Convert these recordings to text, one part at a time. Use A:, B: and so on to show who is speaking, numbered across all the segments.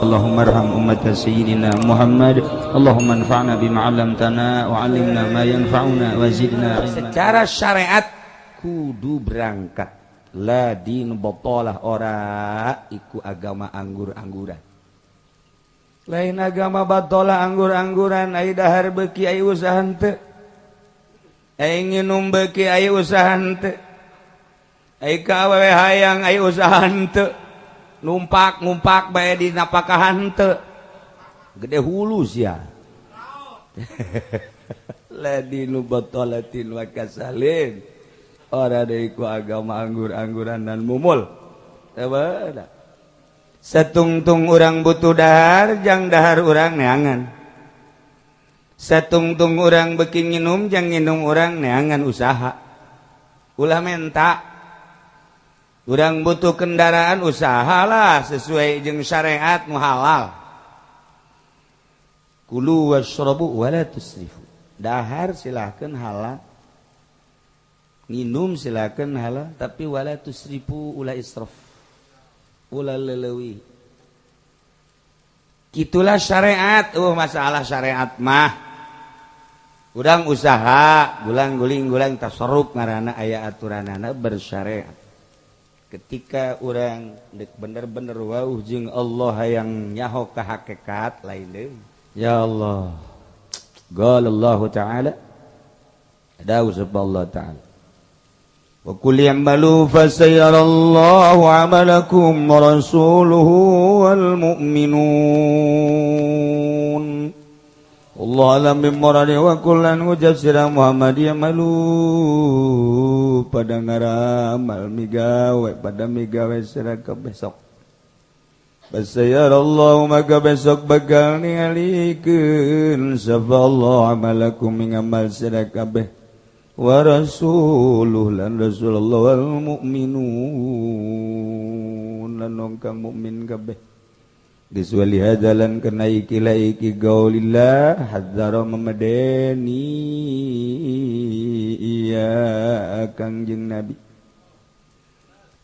A: Allahumma arham ummat sayyidina Muhammad. Allahumma anfa'na bima 'allamtana wa 'allimna ma yanfa'una wa zidna ilma.
B: Secara syariat kudu berangkat. La din botolah, ora iku agama anggur-angguran. Lain agama batolah anggur-angguran. Ai dahar beuki, ai usaha henteu. Ai nginum beuki, ai usaha henteu. Ai ka awewe hayang, ai usaha henteu. Numpak numpak bae di napakahan henteu. Gede hulu sia. La dinu batolatin wa kasalin, ora deui ku agama anggur-angguran dan mumul. Teu satungtung urang butuh dahar, jang dahar urang neangan. Satungtung urang beki nginum, jang nginum urang neangan, usaha, ulah menta. Urang butuh kendaraan, usahalah sesuai jeung syariat nu halal. Kulu wasyrabu wala tusrifu. Dahar silahkan halal, minum silakan halal, tapi wala tusrifu, ulah israf, ulah lelewi. Itulah syariat. Masalah syariat mah urang usaha gulang guling gulang tasarruf ngaranna, aya aturanana bersyariat. Ketika urang dek bener-bener wauh jeung Allah, hayang nyaho ka hakikat lain deui. Ya Allah, qala Allah ta'ala, dawuh Allah ta'ala, wa qul i'malu fasayarallahu 'amalakum wa rasuluhu wal mu'minun. Allah alam bimuradi. Wa kullan ngucap sira Muhammad, i'malu pada ngaramal, migawe, pada migawe sira kabeh sok. Fasayarallahu maka besok bakal ningalikeun sapa Allah amalakum ing amal sira kabeh, wa rasuluh lan Rasulullah, wal mu'minun lan kang mukmin kabeh. Geus wali hadalan kana iki la iki gaulillah hadzara memedeni iya Kangjeng Nabi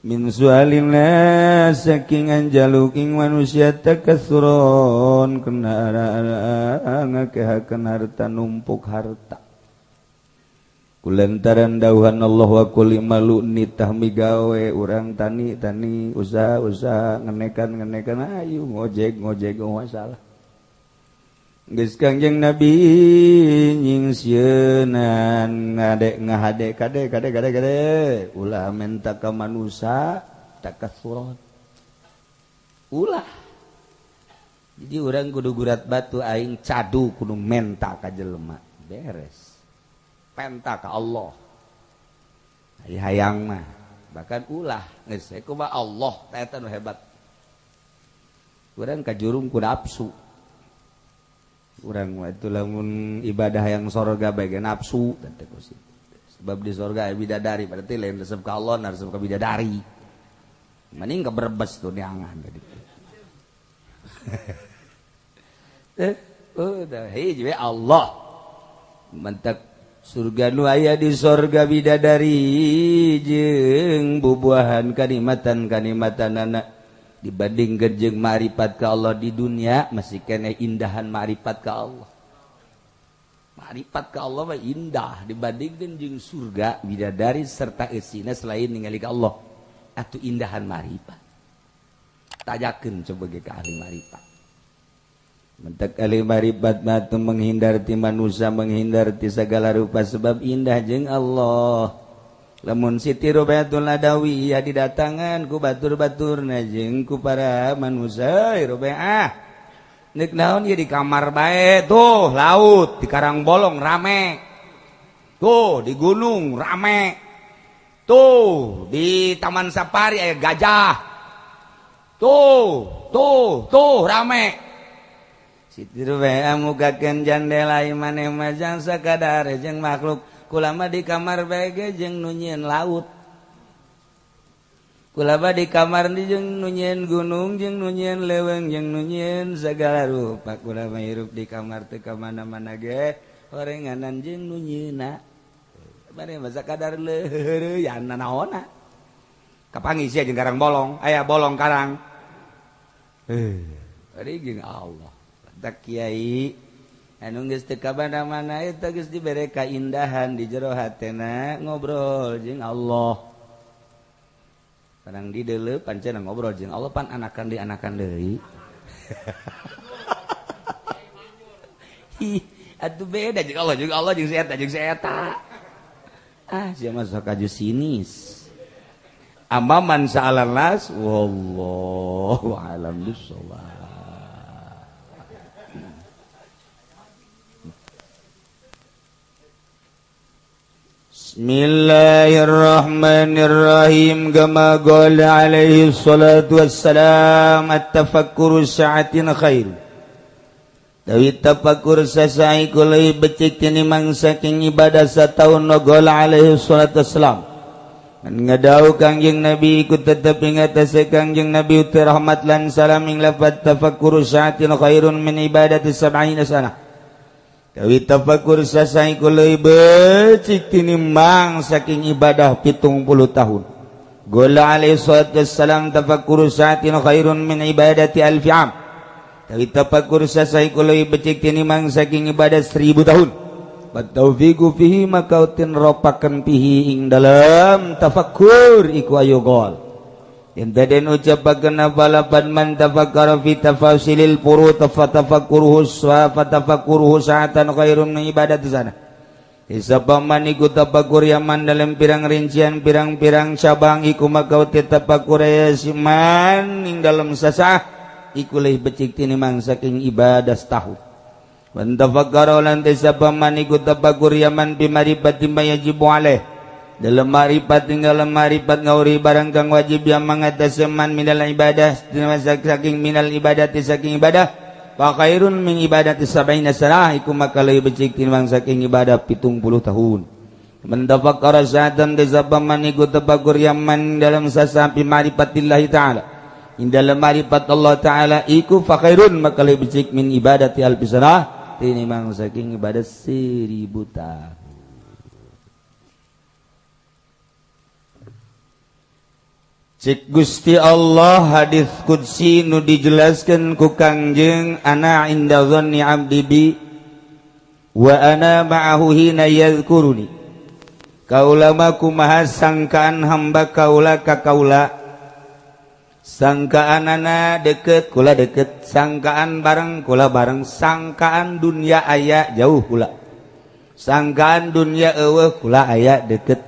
B: min su'alin nas saking anjaluk ing manusia, takasuron kena ngakehakeun harta, numpuk harta. Kulantaran dauhan Allah wa qul i'malu, nitah migawe urang, tani tani, usaha usaha, ngenekan ngenekan, ayu ngojek ngojek, masalah. Geus Kangjeng Nabi nyingsieunan ngade ngahade, kade kade kade kade, ulah menta ka manusia takasuron, ulah. Jadi urang kudu gurat batu, aing cadu kudu menta ka jelema, beres penta ka Allah. Ari hayang mah bahkan ulah, geus kumaha Allah teh, eta nu hebat. Urang kajurung ku nafsu. Urang mah itu lamun ibadah yang sorga bae nafsu teh. Sebab di sorga aya bidadari, berarti lain resep ka Allah, nah resep ka bidadari. Mending ke Brebes tuh neangan tadi. Eh, udah hiji Allah. Mentek surga nu aya di sorga bidadari jeung bubuahan kanikmatan kanikmatan anak dibanding jeung ma'rifat ka Allah di dunia, masih kene indahan ma'rifat ka Allah. Ma'rifat ka Allah mah indah dibandingkan jeung surga bidadari serta eusina. Selain ningali ka Allah atuh indahan ma'rifat, tajakeun coba ge ka ahli ma'rifat. Mentek ahli ma'rifat mah menghindar ti manusia, menghindar ti segala rupa, sebab indah jeung Allah. Lamun Siti Robiatul Adawiyah didatangan ku batur-baturna jeung ku para manusia, "Robiah, nek naon ieu di kamar bae? Tuh laut di Karang Bolong rame, tuh di gunung rame, tuh di Taman Safari aya gajah, tuh tuh tuh rame." Siti Robiah mukakeun jandela, "Maneh mah jang sakadar jeung makhluk. Kula mah di kamar bae jeung nu nyieun laut. Kula mah di kamar di jeung nu nyieun gunung, jeung nu nyieun leuweung, jeung nu nyieun segala rupa. Kula mah hirup di kamar teu ka mana-mana ge horenganan jeung nu nyieuna. Maneh mah sakadar leureuyana naonna." Kapanggih sia jeung karang bolong, aya bolong karang. Eh. Bari jeung Allah. Tak kiai anu geus teu ka mana-mana eta geus dibere kaindahan di jero hatena ngobrol jeung Allah. Padang di deuleu pancen ngobrol jeung Allah pan anakan di anakan deui. Ih, atuh beda jeung Allah jeung si eta jeung si eta. Ah, sia mah sok aju sinis. Amaman sa'alan nas wallahu a'lam bissawab. Bismillahirrahmanirrahim. Kama qala alaihi salatu wassalam, at-tafakkuru sa'atin khair. Dawi tafakur sasai kulai becik tinimang saking ibadah sataun qala alaihi salatu wassalam. Ngadau Kangjeng Nabi ikut tetep ingat ase Kangjeng Nabi uti rahmat lan salam ing lafat tafakkuru sa'atin khairun min ibadati sab'ina sanah. Dawi tafakur sasai kulai becik tinimbang saking ibadah 70 tahun. Gola alaihi salatu wassalam tafakkuru sa'atin khairun min ibadati alfi am. Dawi tafakur sasai kulai becik tinimbang saking ibadah 1000 tahun. Bataufiqu fihi maka utin ropaken fihi ing dalam tafakkur iku ayo gol. Yang tadi ucapaken balapan man tafakkara fi tafasilil furu tafakkuruhu wa tafakkuruhu sa'atan khairun min ibadati sana. Isapaman iku tafakur yaman dalam pirang rincian pirang-pirang cabang iku maka uti tafakur siman ing dalam sasah iku leuwih becik tinimbang saking ibadah setahun. Wan tafakkara lan tisapaman iku tafakur yaman bi marifati ma yajibu alaih. Dalam marifat tinggal marifat ngauri barang kang wajib yang mangataseman minal ibadah saking minal ibadati saking ibadah fa khairun min ibadati sab'ina sanah iku maka leuwih becik tinimbang saking ibadah 70 tahun. Man tafakkara sa'atan tisapaman iku tafakur yaman dalam sasapi marifatillahi ta'ala. In dalam marifat Allah ta'ala iku fa khairun maka leuwih becik min ibadati alfi sanah tinimbang saking ibadah 1000 tahun. Cik Gusti Allah hadis qudsi nu dijelaskan ku Kangjeng ana inda dhanni abdi bi wa ana ma'ahu hina yadhkuruni. Kaula mah kumaha sangkaan hamba kaula ka kaula. Sangkaanana deket kula deket, sangkaan bareng kula bareng, sangkaan dunia aya jauh kula. Sangkaan dunia eueuh kula aya deket.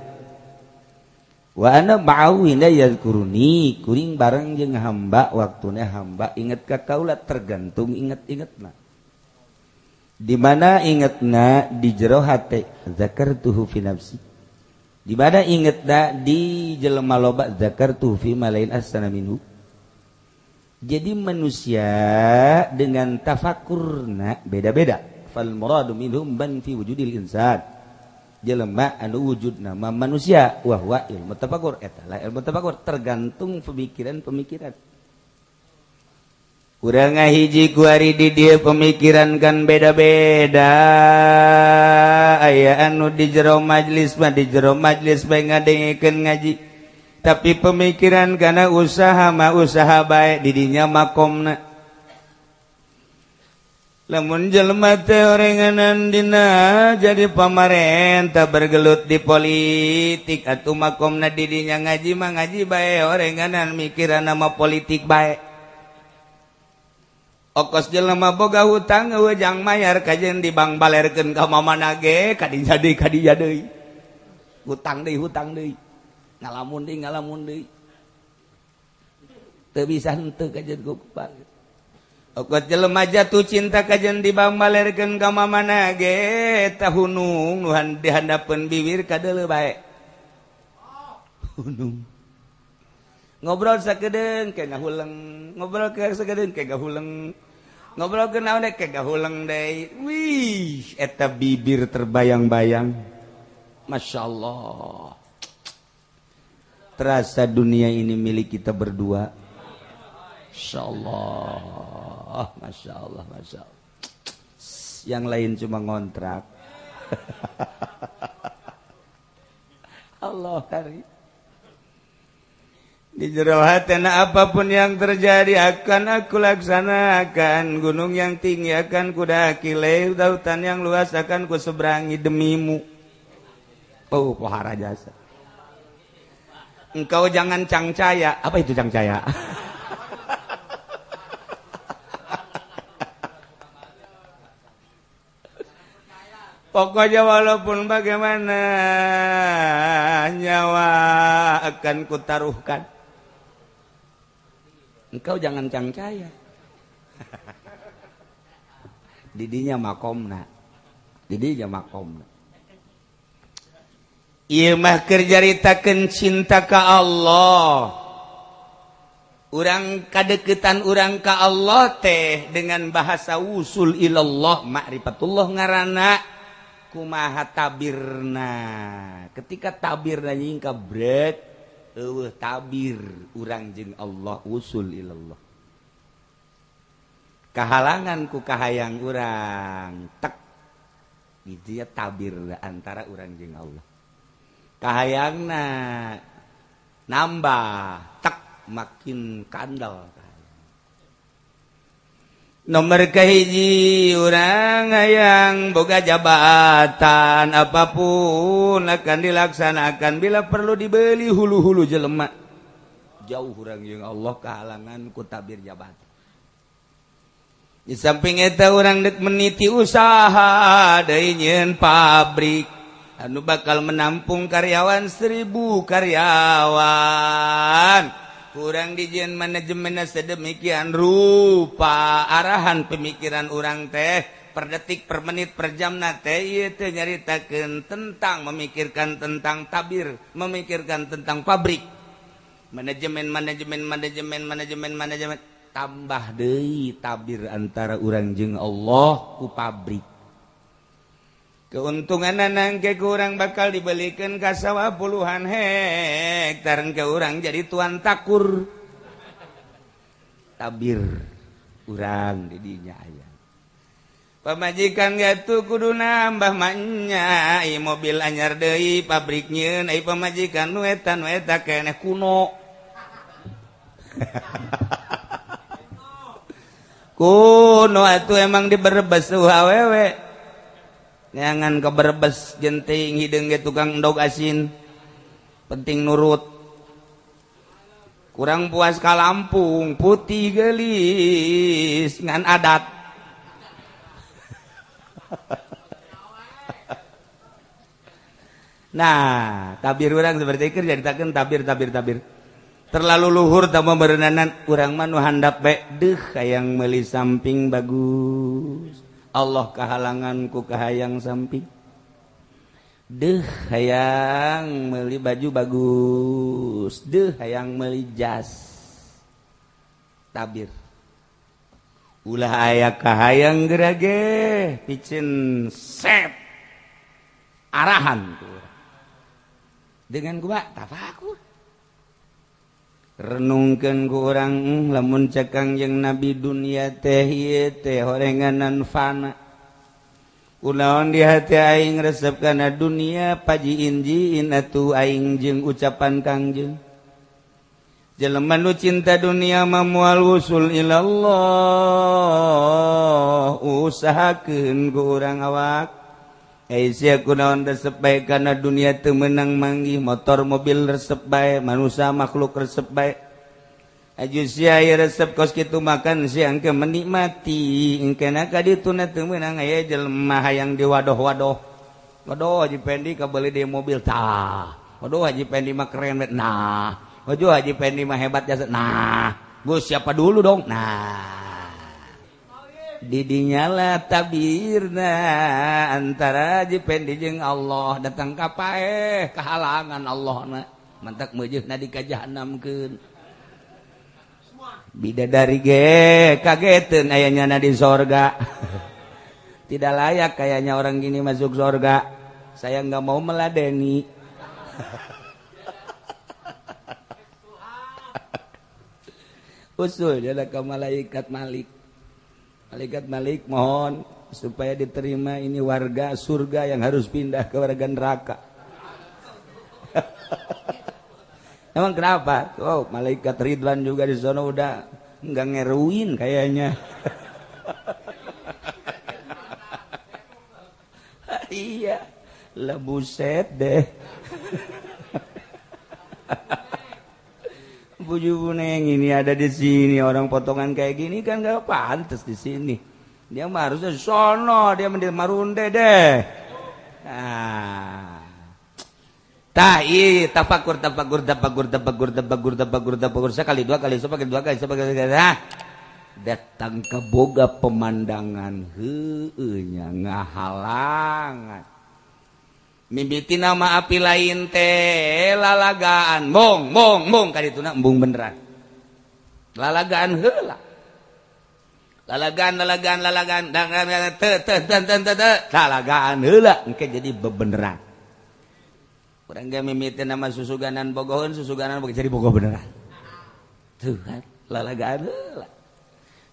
B: Wa ana ma'ahu hina yadhkuruni, kuring bareng jeung hamba waktuna hamba inget ka kaula tergantung inget-ingetna. Di mana ingetna di jero hate zakartuhu fi nafsi. Di mana ingetna di jelema loba zakartuhu fi malain ahsana minhu. Jadi manusia dengan tafakurna beda-beda. Fal muradu minhum man fi wujudil insan. Jelema anu wujud nama manusia wahwa ilmu tafakur eta lah ilmu tafakur tergantung pemikiran-pemikiran. Urang ngahiji kuari di dieu pemikiran kan beda-beda. Aya anu di jero majlis mah di jero majlis bae ngadengekeun ngaji. Tapi pemikiran kana usaha mah usaha bae di dinya makomna. Lamun jelema teh orenganan dina jadi pamarentah bergelut di politik atuh makomna di dinya ngaji mah ngaji bae orenganan mikiran nama politik bae. Okos jelema boga hutang eueuh jang mayar kajen di bank balerkeun ka mamana ge kadinya deui kadinya deui. Hutang deui ngalamun deui. Teu bisa henteu kajen ku bang. Okot jelema jatuh cinta kajen di bank balerkeun ka mamana ge tahunung nu dihandapeun bibir kadeuleu bae. Hunung. Ngobrol sakedeung ke ngahuleng, ngobrol ke sakedeung ke ngahuleng. Ngobrol ke naon ke ngahuleng deui. Wih, eta bibir terbayang-bayang. Masya Allah. Terasa dunia ini milik kita berdua. Masya Allah, Masya Allah, Masya Allah. Yang lain cuma ngontrak. Allah hari. Di jero hatena apapun yang terjadi akan aku laksanakan. Gunung yang tinggi akan kudaki, lautan yang luas akan kuseberangi demimu. Oh, pohara jasa. Engkau jangan cangcaya. Apa itu cangcaya? Pokoknya walaupun bagaimana nyawa akan kutaruhkan. Engkau jangan cangcaya. Didinya makomna. Didinya makomna. Ieu mah keur caritakeun cinta ka Allah. Urang kadeukeutan urang ka Allah teh dengan bahasa wusul ilallah, ma'rifatullah ngaranna. Kumaha tabirna. Ketika tabirna nyingka brek, eueuh tabir urang jeung Allah usul ilallah. Kahalangan ku kahayang urang tek gitu ya tabir antara urang jeung Allah. Kahayangna nambah tek makin kandel. Nomor kahiji urang hayang boga jabatan apapun akan dilaksanakan bila perlu dibeli hulu-hulu jelema. Jauh urang jeung Allah kahalangan ku tabir jabatan. Di samping eta urang deuk meniti usaha deui nyieun pabrik anu bakal menampung karyawan 1000 karyawan. Kurang dijieun manajemenna sedemikian rupa arahan pemikiran urang teh per detik per menit per jamna teh ieu teh nyaritakeun tentang memikirkan tentang tabir, memikirkan tentang pabrik. Manajemen manajemen manajemen manajemen manajemen tambah deui tabir antara urang jeung Allah ku pabrik. Keuntungan nangke kurang bakal dibelikan ka sawah puluhan hektar ke urang jadi tuan takur. Tabir urang didinya aya. Pamajikan gatu kudu nambah manya, ai mobil anyar deui pabrik nyieun, ai pamajikan nu eta nu eta keneh kuno. Kuno atuh emang diberebes awewe. Jangan ke Brebes jenting hideung ge tukang endog asin. Penting nurut. Kurang puas ka Lampung, putih gelis ngan adat. Nah, tabir urang seperti ieu caritakeun tabir tabir tabir. Terlalu luhur tambah berenanan urang mah nu handap bae deuh hayang meuli samping bagus. Allah kahalangan ku kahayang samping. Deuh hayang meuli baju bagus, deuh hayang meuli jas. Tabir. Ulah aya kahayang gerage piceun sep arahan ku. Dengan gua tafakur. Renungkeun ku urang lamun cekang jeung nabi dunia teh ieu teh horenganan fana. Kunaon di hati aing resep kana dunia pajiin-jiin atuh aing jeung ucapan Kangjeng. Jelema nu cinta dunia mah moal wusul ilallah, usahakeun ku urang awak. Sia kunaon resep bae kana dunia teu meunang manggih motor mobil resep bae manusia makhluk resep bae aju sia resep kos kitu makan sia engke menikmati engkena ka dituna teu meunang aya jelema hayang diwadoh-wadoh. Waduh Haji Pendi kabeuli deui mobil tah. Waduh Haji Pendi mah keren bet nah. Waduh Haji Pendi mah hebat jasa nah. Gus siapa dulu dong nah. Didinyala tabirna antara Haji Pendi jeung Allah datang ka paeh kahalangan Allahna mantak meujeuna di ka jahanamkeun bidadari ge kageteun aya nyana di sorga. Tidak layak kayaknya orang gini masuk sorga, saya nggak mau meladeni. Usul jada ka malaikat Malik. Malaikat Malik mohon supaya diterima ini warga surga yang harus pindah ke warga neraka. Emang kenapa? Oh, malaikat Ridwan juga di sana udah nggak ngeruin kayaknya. Iya, lah buset deh. Buju neng ini ada di sini, orang potongan kayak gini kan nggak pantas di sini. Dia mah harusnya sono, dia mending marunde deh. Nah. Tah, iya, tafakur tafakur tafakur tafakur tafakur tafakur tafakur sekali dua kali sepakali dua kali sepakali nah. Datang ke boga pemandangan heueuh nya ngahalangan. Mimiti nama api lain teh lalagaan bong bong bong kadituna embung beneran. Lalagaan heula. Lalagaan lalagaan lalagaan dangan teu teu teu teu teu lalagaan heula engke jadi bebeneran. Urang ge mimiti nama susuganan bogoheun susuganan jadi bogoh beneran. Tuh kan lalagaan heula.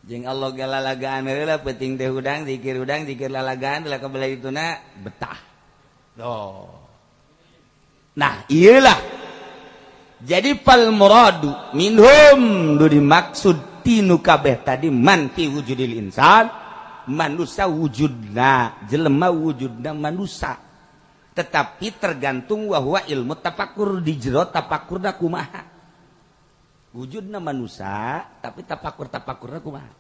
B: Jeung Allah ge lalagaan heula penting teh hudang zikir lalagaan heula kabelah dituna betah. Oh. Nah, iyalah. Jadi fal muradu minhum nu dimaksud tinu kabeh tadi man fi wujudil insan, manusia wujudna, jelema wujudna manusia. Tetapi tergantung wahwa ilmu tafakur di jero tafakurna kumaha. Wujudna manusia tapi tafakur-tafakurna kumaha.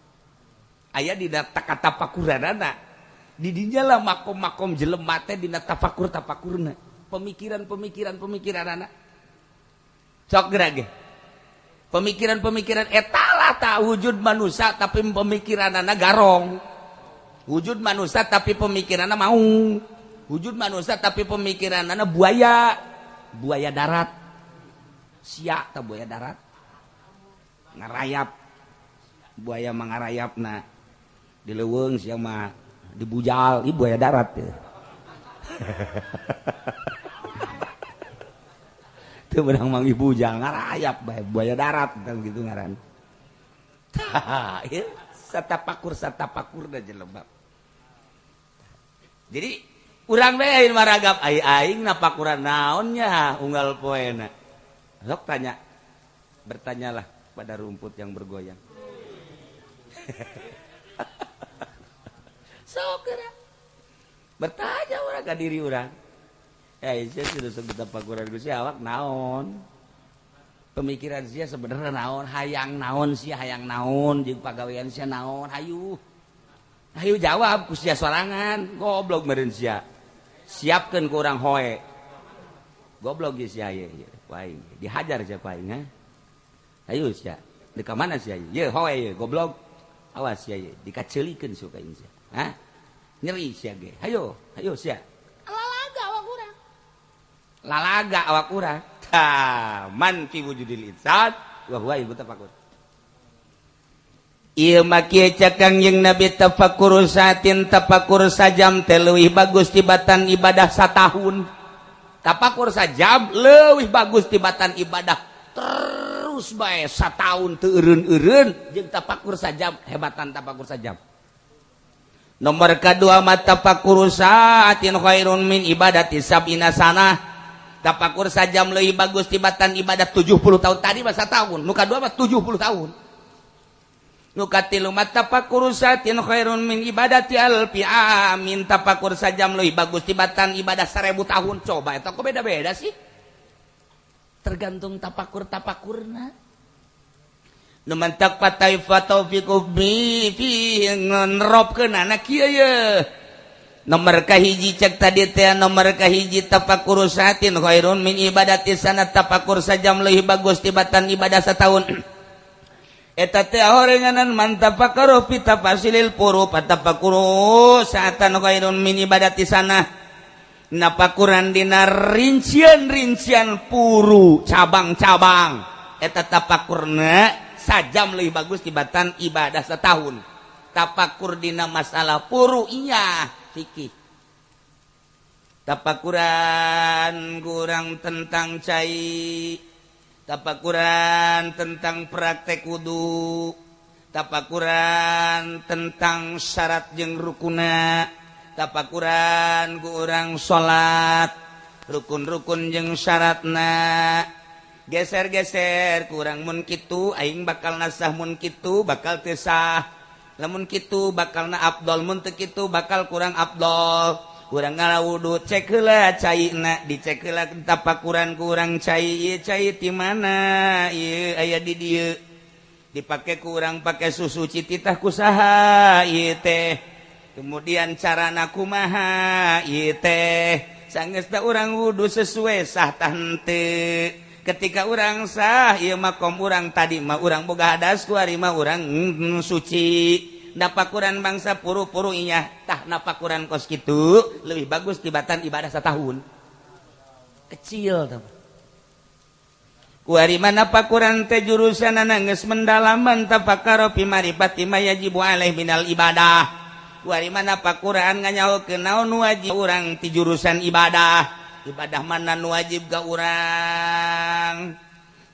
B: Aya dina takatafakuranana. Di dinya lah makom-makom jelema teh dina tafakur-tafakurna, pemikiran-pemikiran pemikiranana. Sok geura ge. Pemikiran-pemikiran eta lah tak wujud manusia tapi pemikiranana garong. Wujud manusia tapi pemikiranana mau. Wujud manusia tapi pemikiranana buaya, buaya darat. Sia tah buaya darat. Ngarayap. Buaya mah ngarayapna. Di leuweung sia mah dibujal, ibu buaya darat ya. Itu benang mang ibujal ngarayap bae buaya darat gitu ngaran. Tah, ieu satapakur da jelema. Jadi urang bae aing maragap ai aing napakuran naonnya unggal poena. Sok tanya. Bertanyalah pada rumput yang bergoyang. Sok geura. Bertanya urang ka diri urang. Eh, sia sudah sebut tapakuran Gusti awak naon? Pemikiran sia sebenarnya naon, hayang naon sia, hayang naon jeung pagawean sia naon, hayu. Hayu jawab ku sia sorangan, goblok meureun sia. Siapkeun ku urang hoe. Goblok ge sia ye, ku aing. Dihajar sia ku aing ha. Hayu sia. Di ka mana sia ye? Ye hoe ye, goblok. Awas sia ye, dikaceulikeun sia ku aing sia. Hah? Nyeri sia ge. Hayo, hayo sia.
C: Lalaga awak urang.
B: Lalaga awak urang. Tah, man fi wujudil insan wa huwa ilmu tafakur. Ieu mah kieu cek Kangjeng Nabi tafakur saatin tafakur sajam teh leuwih bagus tibatan ibadah satahun. Tafakur sajam leuwih bagus tibatan ibadah terus bae satahun teu eureun-eureun jeung tafakur sajam hebatan tafakur sajam. Nomor kedua mah tafakur saatin khairun min ibadati sab'ina sanah. Tafakur sajam leuwih bagus tibatan ibadah 70 tahun. Tadi mah satahun, nu kadua mah 70 tahun. Nu katilu mah tafakur saatin khairun min ibadati alfi amin. Tafakur sajam leuwih bagus tibatan ibadah 1000 tahun. Coba eta kok beda-beda sih? Tergantung tafakur-tafakurna. Nu mantak pataifa taufiqu bi fi ngeropkeunana kieu ye. Nomor kahiji cek tadi teh nomor kahiji tafakur saatin khairun min ibadati sanat. Tafakur sajam leuwih bagus tibatan ibadah satahun. Eta teh horenganan man tafakkaru fi tafasilil furu fatafakuru saatan khairun min ibadati sanah. Napakuran dina rincian-rincian puru cabang-cabang eta tafakurna sajam leuwih bagus tibatan ibadah setahun. Tafakur dina masalah puru iya fikih. Tafakuran kurang tentang cai, tafakuran tentang praktek wudu, tafakuran tentang syarat jeung rukuna, tafakuran ku urang salat, rukun-rukun jeung syaratna. Geser-geser kurang mun kitu aing bakal nasah mun kitu bakal teu sah. Lamun kitu bakalna afdol mun teu kitu bakal kurang afdol. Urang ngawudu cek heula caina dicek heula tapakuran kurang cai ieu cai ti mana ieu aya di dieu. Dipake kurang pake susu cititah kusaha ieu teh. Kemudian carana kumaha ieu teh. Sanggeus urang wudu sesuai sah tah henteu. Ketika urang sah ieu makom urang tadi mah urang boga hadas ku ari mah urang suci. Napakuran bangsa puru-puru inya tah napakuran kos kitu lebih bagus tibatan ibadah satahun. Kecil tah. Kuari mana pakuran teh jurusanana geus mendalaman tafakaro fi marifati ma yajibu alaihi minal ibadah. Kuari mana pakuran nganyahokeun naon wajib urang ti jurusan ibadah. Ibadah mana nu wajib ka urang?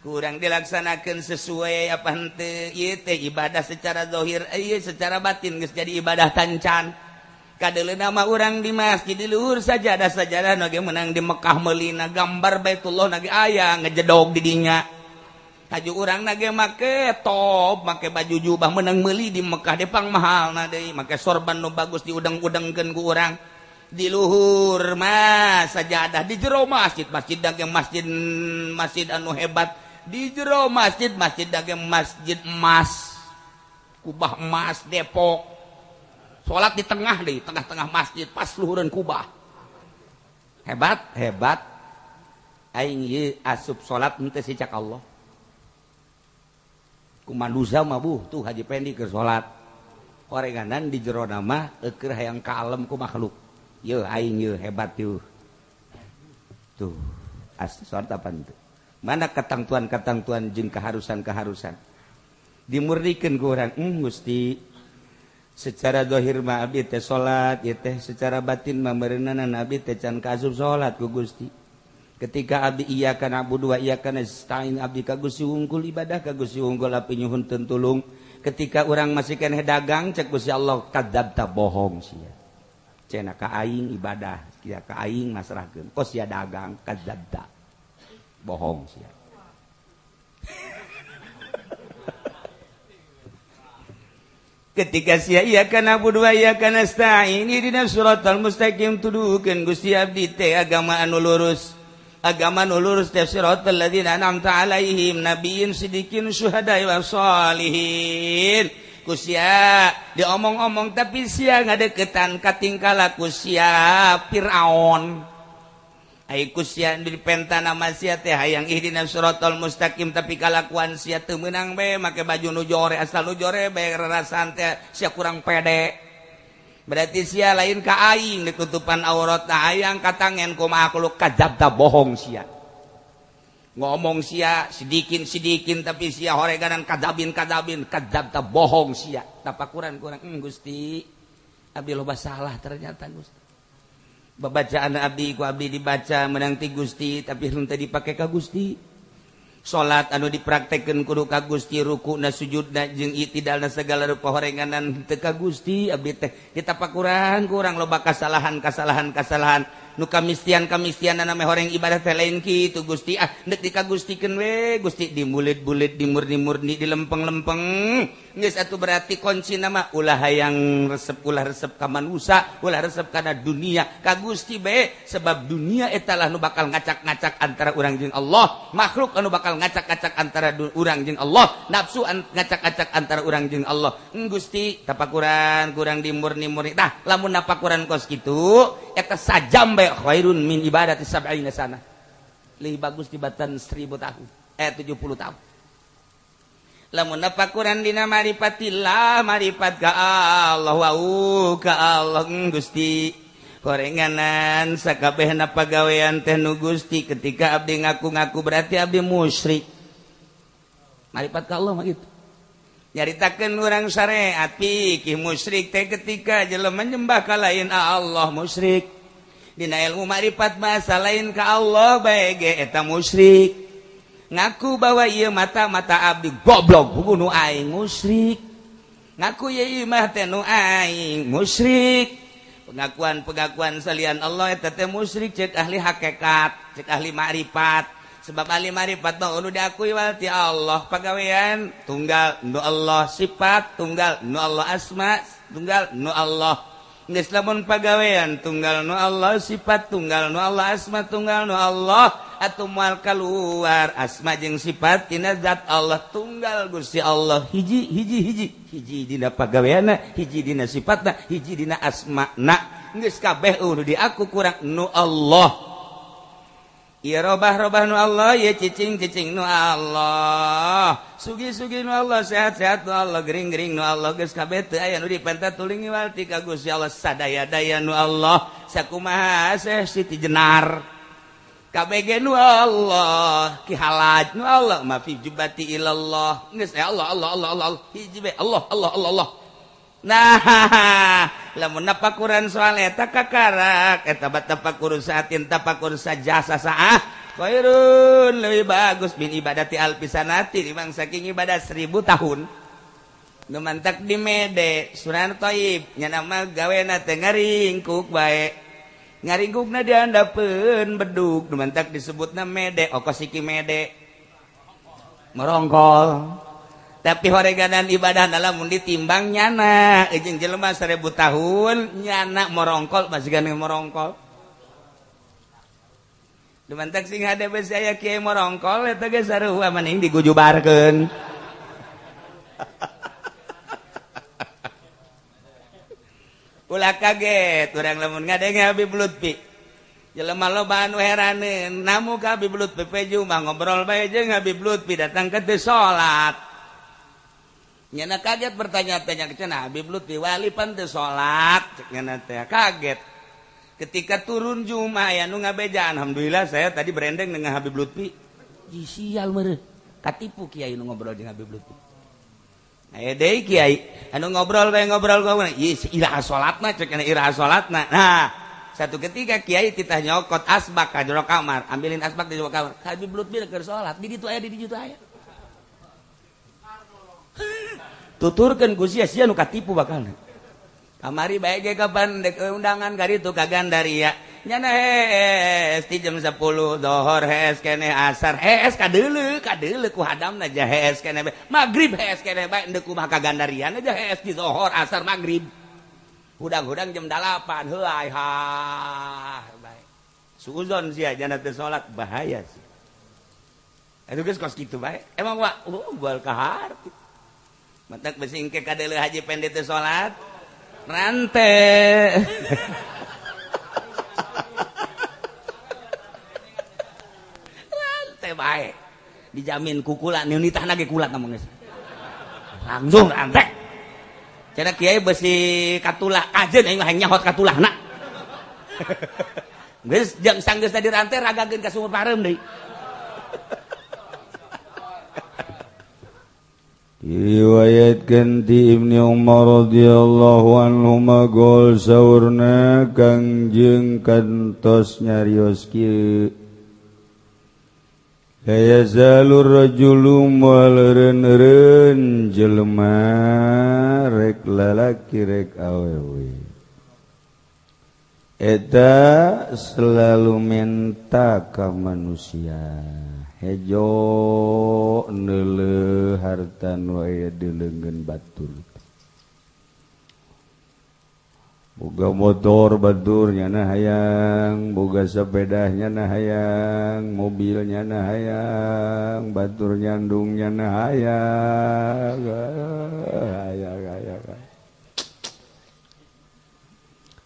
B: Kurang dilaksanakeun sesuai apa henteu? Ieu teh ibadah secara zahir, ieu secara batin geus jadi ibadah tancan. Kadeuleuna mah urang di masjid di luhur sajadah-sajadah nu ge meunang di Mekah meulina gambar Baitullah na ge aya ngejedog di dinya. Haju urang na ge make top, make baju jubah meunang meuli di Mekah depang mahalna deui, make sorban nu bagus diudeng-udengkeun ku urang. Di luhur mah sajadah di jero masjid, masjid dage masjid masjid anu hebat. Di jero masjid, masjid dage masjid emas. Kubah emas Depok. Salat di tengah deh, tengah-tengah masjid pas luhureun kubah. Hebat, hebat. Aing ieu asup salat henteu si cak Allah. Kumanusa mah buh tuh Haji Pendi keur salat. Orenganan di jero mah eueur hayang kalem ku makhluk. Yeuh aing yeuh hebat yeuh. Tuh, asup salat apa henteu? Mana ketentuan-ketentuan jeung keharusan-keharusan. Dimurdikeun ku urang, Gusti. Secara zahir mah abdi teh salat ieu teh secara batin mah meureunanan abdi teh can kaasup salat ku Gusti. Ketika abdi iyyaka na'budu wa iyyaka nasta'in abdi ka Gusti wungkul ibadah ka Gusti wungkul abdi nyuhun tulung. Ketika urang masih keneh dagang cek Gusti Allah kadzabta bohong sia. Cenah ka aing ibadah sia ka aing masrahkeun kos sia dagang kadzabta bohong sia. Ketika sia iyyaka na'budu wa iyyaka nasta'in ihdinas siratal mustaqim tuduhkeun Gusti abdi teh agama anu lurus. Agama anu lurus teh siratal ladzina an'amta alaihim nabiyyin sidiqin syuhada wa sholihin. Ku sia diomong-omong tapi sia ngadeukeutan katingkah laku sia Firaun. Ai ku sia dipenta nama sia teh hayang ihdinas siratal mustaqim tapi kalakuan sia teu meunang bae make baju nu jore asal nu jore bae rarasaan teh sia kurang pede. Berarti sia lain ka aing ditutupan aurat na hayang katangen ku makhluk kadzabta bohong sia. Ngomong sia sidikin-sidikin tapi sia horeganan kadzabin-kadzabin kadzabta bohong sia. Tapakuran kurang Gusti abdi loba salah ternyata Gusti. Babacaan abdi ku abdi dibaca menang ti Gusti tapi henteu dipake ka Gusti. Salat anu dipraktekkeun kudu ka Gusti rukuna sujudna jeung itidalna segala rupa horenganan henteu ka Gusti abdi teh ditapakuran kurang loba kasalahan-kasalahan nu kamistian-kamistianana meh horeng ibadah teh lain kitu Gusti ah deuk dikagustikeun we Gusti dimulit-bulit dimurni-murni dilempeng-lempeng geus atuh berarti kuncina mah ulah hayang resep ulah resep ka manusa ulah resep kana dunia ka Gusti bae sebab dunia eta lah nu bakal ngacak-ngacak antara urang jeung Allah makhluk anu bakal ngacak-ngacak antara urang jeung Allah nafsu ngacak-ngacak antara urang jeung Allah Gusti tapakuran kurang dimurni-murni tah lamun napakuran kos kitu eta sajam bae khairun min ibadati sab'ina sana lebih bagus tibatan 1000 tahun 70 tahun lamun napakuran dina marifatillah marifat ka Allah wau ka Allah Gusti korenganan sakabehna pagawean teh nu Gusti ketika abdi ngaku-ngaku berarti abdi musyrik marifat ka Allah mah kitu nyaritakeun urang syariat fikih musyrik teh ketika jelema nyembah ka lain Allah musyrik dina ilmu marifat masa lain ka Allah bae ge eta musyrik ngaku bahwa ieu mata-mata abdi goblok bunuh aing musyrik ngaku ieu mah teh nu aing musyrik pengakuan-pengakuan salian Allah eta teh musyrik cek ahli hakikat cek ahli makrifat Sebab ahli marifat mah nu diakui wal ti Allah pagawean tunggal nu Allah, sifat tunggal nu Allah, asma tunggal nu Allah. Geus lamun pagawean tunggal nu Allah, sifat tunggal nu Allah, asma tunggal nu Allah, atuh moal keluar asma jeung sifat tina zat Allah tunggal Gusti Allah hiji hiji hiji hiji dina pagaweanna, hiji dina sifatna, hiji dina asmana. Geus kabeh nu diaku kurang nu Allah. Ieu robah-robah nu Allah, ieu cicing-cicing nu Allah, sugi-sugi nu Allah, sehat-sehat nu Allah, gering-gering nu Allah. Geus kabeh teu aya nu dipenta tuling iwal ti ka Gusti Allah, sadaya-daya nu Allah, sakumaha seh Siti Jenar KBG nu Allah, Ki Halaj nu Allah, ma fi jubati ilallah. Geus Allah Allah Allah Allah hiji be Allah Allah Allah Allah. Nah, lamun napakuran soal eta kakarak eta batapakur saatin tapakur sajasa saah khairun lebih bagus min ibadati alfisanati dimang saking ibadah 1000 tahun. Nu mantak di mede Sunan Thaib nya nama gawena teh ngaringkuk bae. Ngaringkukna diandapeun bedug nu mantak disebutna mede okos iki mede merongkol. Tapi horeganan ibadah lamun ditimbang nyana jeung jelema 1000 tahun nyana morongkol masih gane morongkol. Dumantak sing hade besi aya kiai morongkol eta ge sarua maning digujubarkeun. Ulah kaget urang lamun ngadenge Habib Lutfi. Jelema loba anu heraneun namu ka Habib Lutfi peju mah ngobrol bae jeung Habib Lutfi datang ke teu salat. Nyana kaget bertanya-tanya ke cenah Habib Lutfi wali pan teu salat cek nyana teh kaget. Ketika turun Jumat aya nu ngabejaan, alhamdulillah saya tadi berendeng dengan Habib Lutfi. Ji sial meureun katipu kiai nu ngobrol jeung Habib Lutfi. Aya deui kiai anu ngobrol bae ngobrol ngobrol ieu iraha salatna cek nyana iraha salatna. Nah, satu ketika kiai titah nyokot asbak ka jero kamar, ambilin asbak di jero kamar. Habib Lutfi keur salat di ditu aya di ditu aya. Tuturkeun ku sia sia nu katipu bakalna. Kamari bae ge kapan dek undangan ka ditu ka Gandaria. Nyana hees ti jam 10 dohor hees keneh asar hees kadeuleu kadeuleu ku hadamna ja hees keneh bae. Magrib hees keneh bae endek kumaha ka Gandaria ja hees di dohor asar magrib. Hudang-hudang jam 8 heuay ha bae. Suuzon sia jana teu salat bahaya sia. Eta geus kos kitu bae. Emang wa bal kaharti. Matak besi engke kadeuleu haji pendek teu salat rante. Rante bae. Dijamin kukula nitahna ge kulat namun geus. Langsung rante. Cenah kiai besi katulah kajeun aing mah hayang nyahot katulahna. Geus jang sanggeus tadi rante ragageun ka sumur pareum deui.
D: Diriwayatkan ti Ibni Umar radhiyallahu anhu magol saurna Kangjeng kantos nyarios kieu la yazalur rajulu moal eureun-eureun jelema rek lalaki rek awewe eta selalu minta ka manusia hejo neuleuh harta nu aya di leungeun batur boga motor batur nyana hayang, boga sepeda nyana hayang, mobil nyana hayang, batur nyandung nyana hayang, hayang hayang.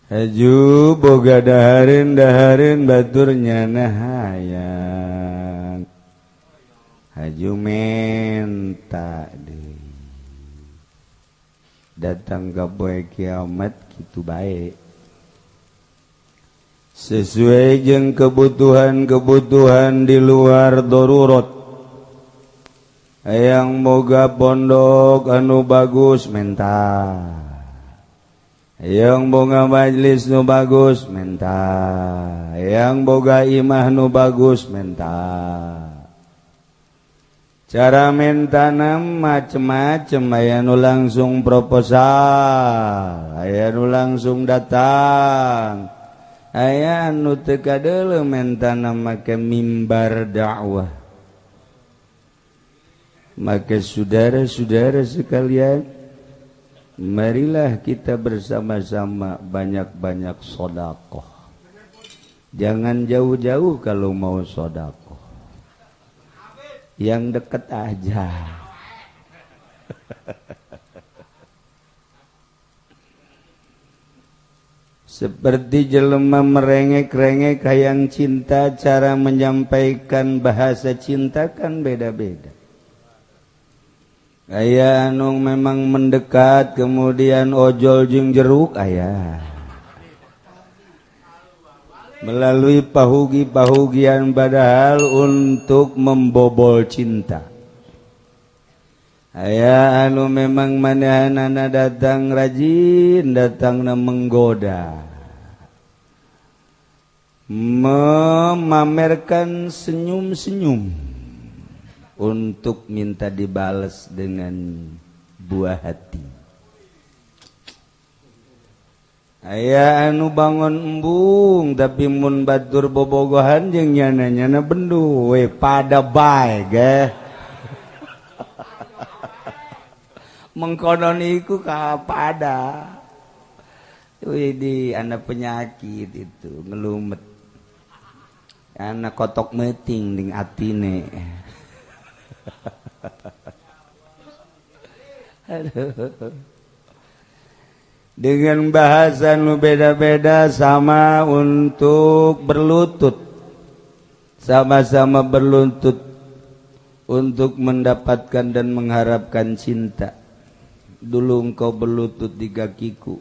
D: Hejo boga dahareun dahareun batur nyana hayang. Haju menta deui datang ka poe kiamat kitu bae sesuai jeung kebutuhan-kebutuhan di luar darurat. Hayang boga pondok anu bagus menta, hayang boga majlis nu bagus menta, hayang boga imah nu bagus menta. Cara mentanam macem-macem, aya nu langsung proposal, aya nu langsung datang, Aya anu teu kadeuleu mentana make mimbar dakwah. Maka saudara-saudara sekalian, marilah kita bersama-sama banyak-banyak sedekah. Jangan jauh-jauh kalau mau sedekah. Yang dekat aja. Seperti jelema merengek-rengek hayang cinta, cara menyampaikan bahasa cinta kan beda-beda. Aya anu memang mendekat kemudian ojol jeung jeruk aya. Melalui pahugi-pahugian padahal untuk membobol cinta. Aya anu memang manehanana datang rajin, datangna menggoda, memamerkan senyum-senyum untuk minta dibales dengan buah hati. Aya anu bangun embung tapi mun batur bobogohan jeung nyana-nyana bendu we pada bae ge. Mengkonon iku kapada. Wih, anak penyakit itu ngelumet. Anak kotok meting ding atine. Aduh. Dengan bahasa nu beda-beda sama untuk berlutut. Sama-sama berlutut untuk mendapatkan dan mengharapkan cinta. Dulu engkau berlutut di kakiku,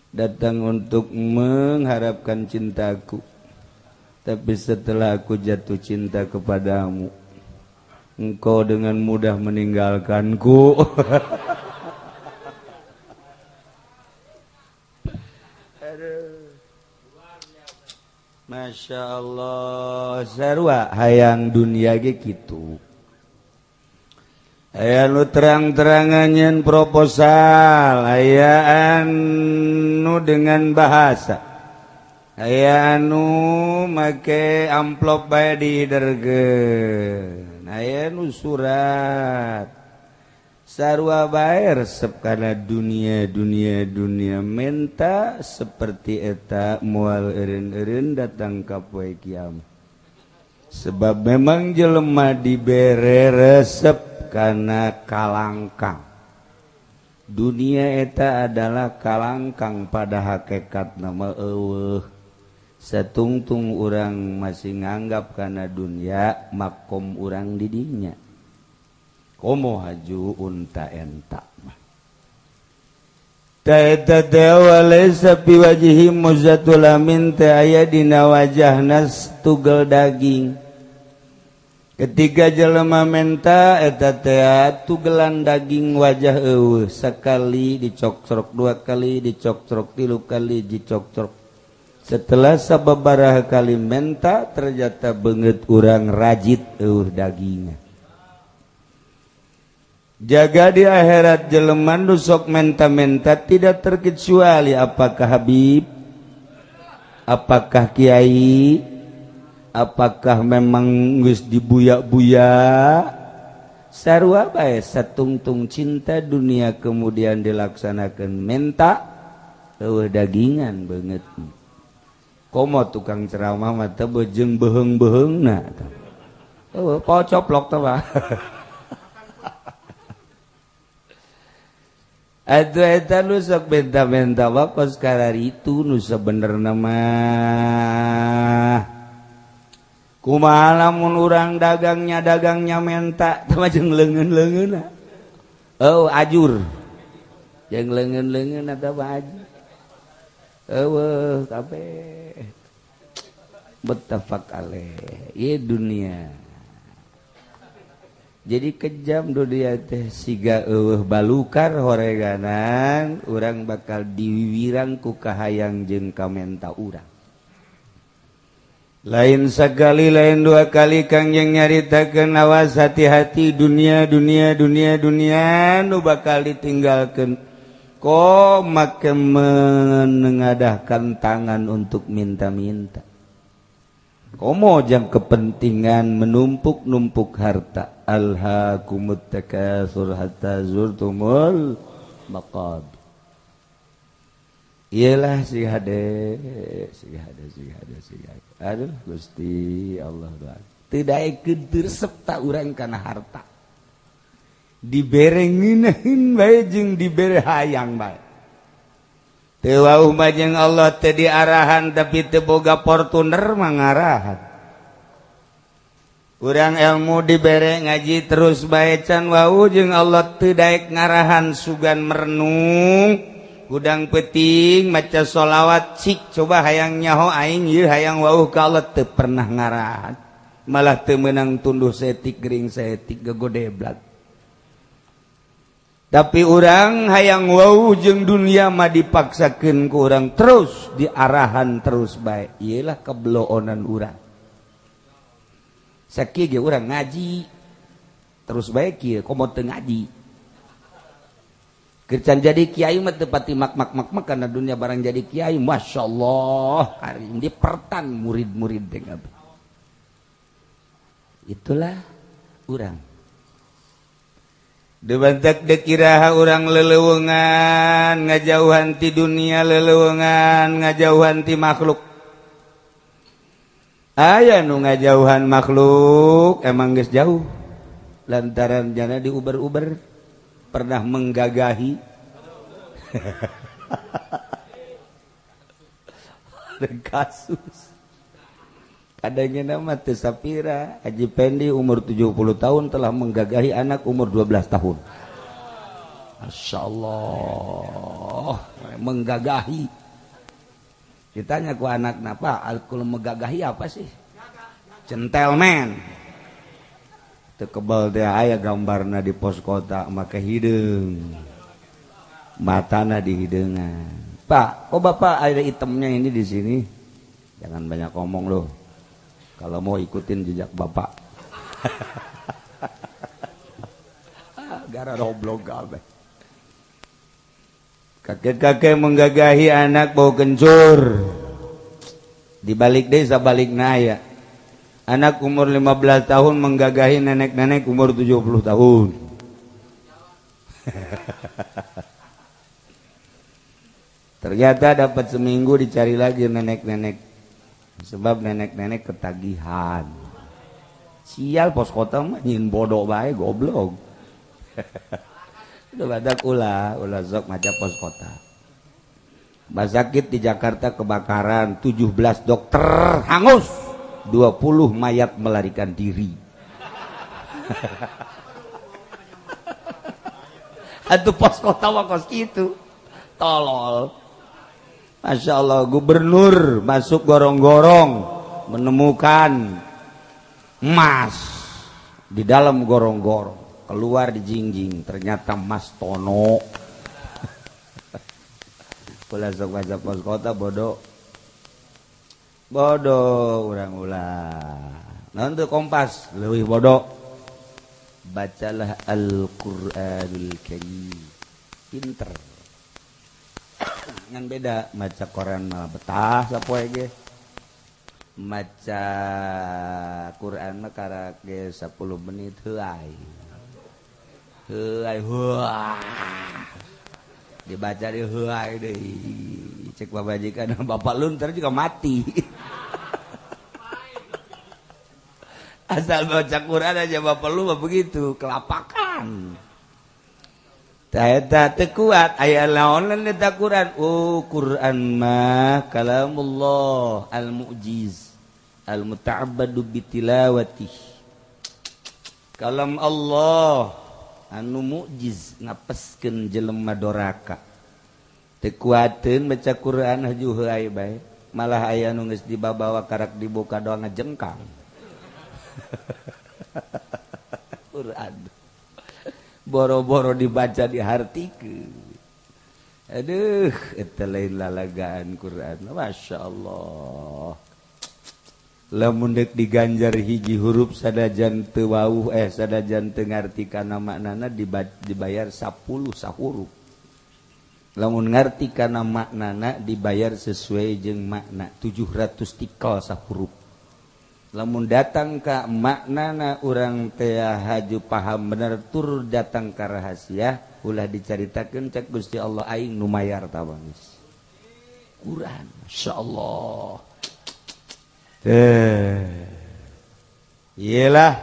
D: datang untuk mengharapkan cintaku. Tapi setelah aku jatuh cinta kepadamu, engkau dengan mudah meninggalkanku. Aduh. Masya Allah, sarua hayang dunia ge kitu. Aya nu terang-terangan nyen proposal, aya anu dengan bahasa, aya anu make amplop bae diiderkeun, aya nu surat. Sarua bae resep kana dunia dunia dunia menta seperti eta moal eureun-eureun datang ka poe kiamat. Sebab memang jelema dibere resep karena kalangkang. Dunia eta adalah kalangkang pada hakikat nama eueuh. Satungtung urang masih nganggap kana dunia makom urang didinya. Komo haju unta enta mah. Ta eta teh walaysa bi wajhi muzatul amin teh aya dina wajahna tugel daging. Ketika jelema menta eta teh tugelan daging wajah eueuh, sekali dicokcrok, dua kali dicokcrok, tilu kali dicokcrok. Setelah sababaraha kali menta ternyata beungeut urang rajit eueuh dagingna. Jaga di akhirat jelema nu sok menta-menta tidak terkecuali apakah habib, apakah kiai, apakah memang geus dibuya-buya. Sarua bae satungtung cinta dunia kemudian dilaksanakan menta eueuh dagingan beungeut. Komo tukang ceramah mah teh jeung beheung-beheungna. Eueuh pocoplok teh mah. Atuh eta nu sok menta-menta wakos kararitu nu sabenerna mah. Kumaha lamun urang dagangnya menta teh mah jeung leungeun-leungeunna. Oh ajur. Jeung leungeun-leungeunna teh mah ajur. Eueuh kabeh. Muttafaq alaih. Ieu dunia. Jadi kejam dunia teh siga eueuh balukar horeganan urang bakal diwiwirang ku kahayang jeung kamenta urang. Lain sekali lain dua kali Kangjeng nyaritakeun awas hati-hati dunia dunia dunia dunia nu bakal ditinggalkeun. Kok make menengadahkan tangan untuk minta-minta. Komo jang kepentingan menumpuk-numpuk harta. Alhaakumut takatsur hatta zurtumul maqabir. Iyalah si hade, si hade, si hade, si hade. Aduh Gusti Allah doa. Teu daekeun teu resep ta urang kana harta. Dibere ngeunaheun bae jeung dibere hayang bae. Teu wauh mah jeung Allah teu diarahan tapi teu boga Fortuner mah ngarahan. Urang ilmu dibere ngaji terus bae can wauh jeung Allah teu daek ngarahan sugan merenung hudang peuting maca sholawat cik coba hayang nyaho aing ieu hayang wauh ka Allah teu pernah ngarahan. Malah teu meunang tunduh setik gering setik gegodeblat. Tapi urang hayang wau jeung dunia mah dipaksakeun ku urang terus diarahan terus bae. Iyalah kebloonan urang. Sakieu ge urang ngaji terus bae kieu komo teu ngaji. Keur can jadi kiai mah teu pati mak-mak-mak kana dunia barang jadi kiai masyaallah hari ini dipertan murid-murid teh kabeh. Itulah urang. Dibantak dekiraha urang leleuweungan ngajauhan ti dunia leleuweungan ngajauhan ti makhluk. Aya nu ngajauhan makhluk emang geus jauh lantaran jana diuber-uber pernah menggagahi. Ada kasus. Adanya nama teu sapira Haji Pendi umur 70 tahun telah menggagahi anak umur 12 tahun. Masya Allah, menggagahi. Ditanya ku anak napa, alkul menggagahi apa sih? Gentleman. Teu kebal teh aya gambarna di pos kota make hideung. Matana di hideungan. Pak, kok bapak ada itemnya ini di sini? Jangan banyak ngomong loh. Kalau mau ikutin jejak bapak. Gara goblok kabeh. Kakek-kakek menggagahi anak bau kencur. Dibalik desa balik naya. Anak umur 15 tahun menggagahi nenek-nenek umur 70 tahun. Ternyata dapat seminggu dicari lagi nenek-nenek. Sebab nenek-nenek ketagihan. Sial pos kota mah nyin bodoh bae goblok. Udah badak ulah sok maca pos kota. Rumah sakit di Jakarta kebakaran, 17 dokter hangus, 20 mayat melarikan diri. Atuh pos kota mah kos kitu. Tolol. Masya Allah, gubernur masuk gorong-gorong menemukan emas di dalam gorong-gorong, keluar di jingjing ternyata emas tono. Ulah sok baca pos kota bodoh, bodoh urang ulah. Nanti Kompas leuwih bodoh. Bacalah Al-Qur'anul Karim, pinter. Ngan beda maca koran malah betah sapoe ge. Maca Quran mah karak ge 10 menit heuay. Heuay huah. Dibaca di heuay deui. Cek babajikan bapak lu ntar juga mati. Asal baca Quran aja bapak lu mah begitu, kelapakan. Eta teu kuat aya naonan eta Quran. Oh Quran mah kalamullah al-mu'jiz al-muta'abbadu bitilawatih. Kalam Allah anu mukjiz ngapeskeun jelema doraka. Teu kuateun maca Quran haju heuay bae, malah aya nu geus dibabawa karak dibuka doa ngajengkang. Quran boro-boro dibaca dihartikeun. Aduh, eta lain lalagaan Quran. Masya Allah. Lamun deuk diganjar hiji huruf sadajan teu wauh sadajan teu ngarti kana maknana dibayar 10 sahuruf. Lamun ngarti kana maknana dibayar sesuai jeung makna 700 tikal sahuruf. Lamun datang ka maknana urang teh haju paham bener tur datang ka rahasia ulah dicaritakeun cek Gusti Allah aing nu mayar tabangis. Quran masyaallah. Teh. Iyalah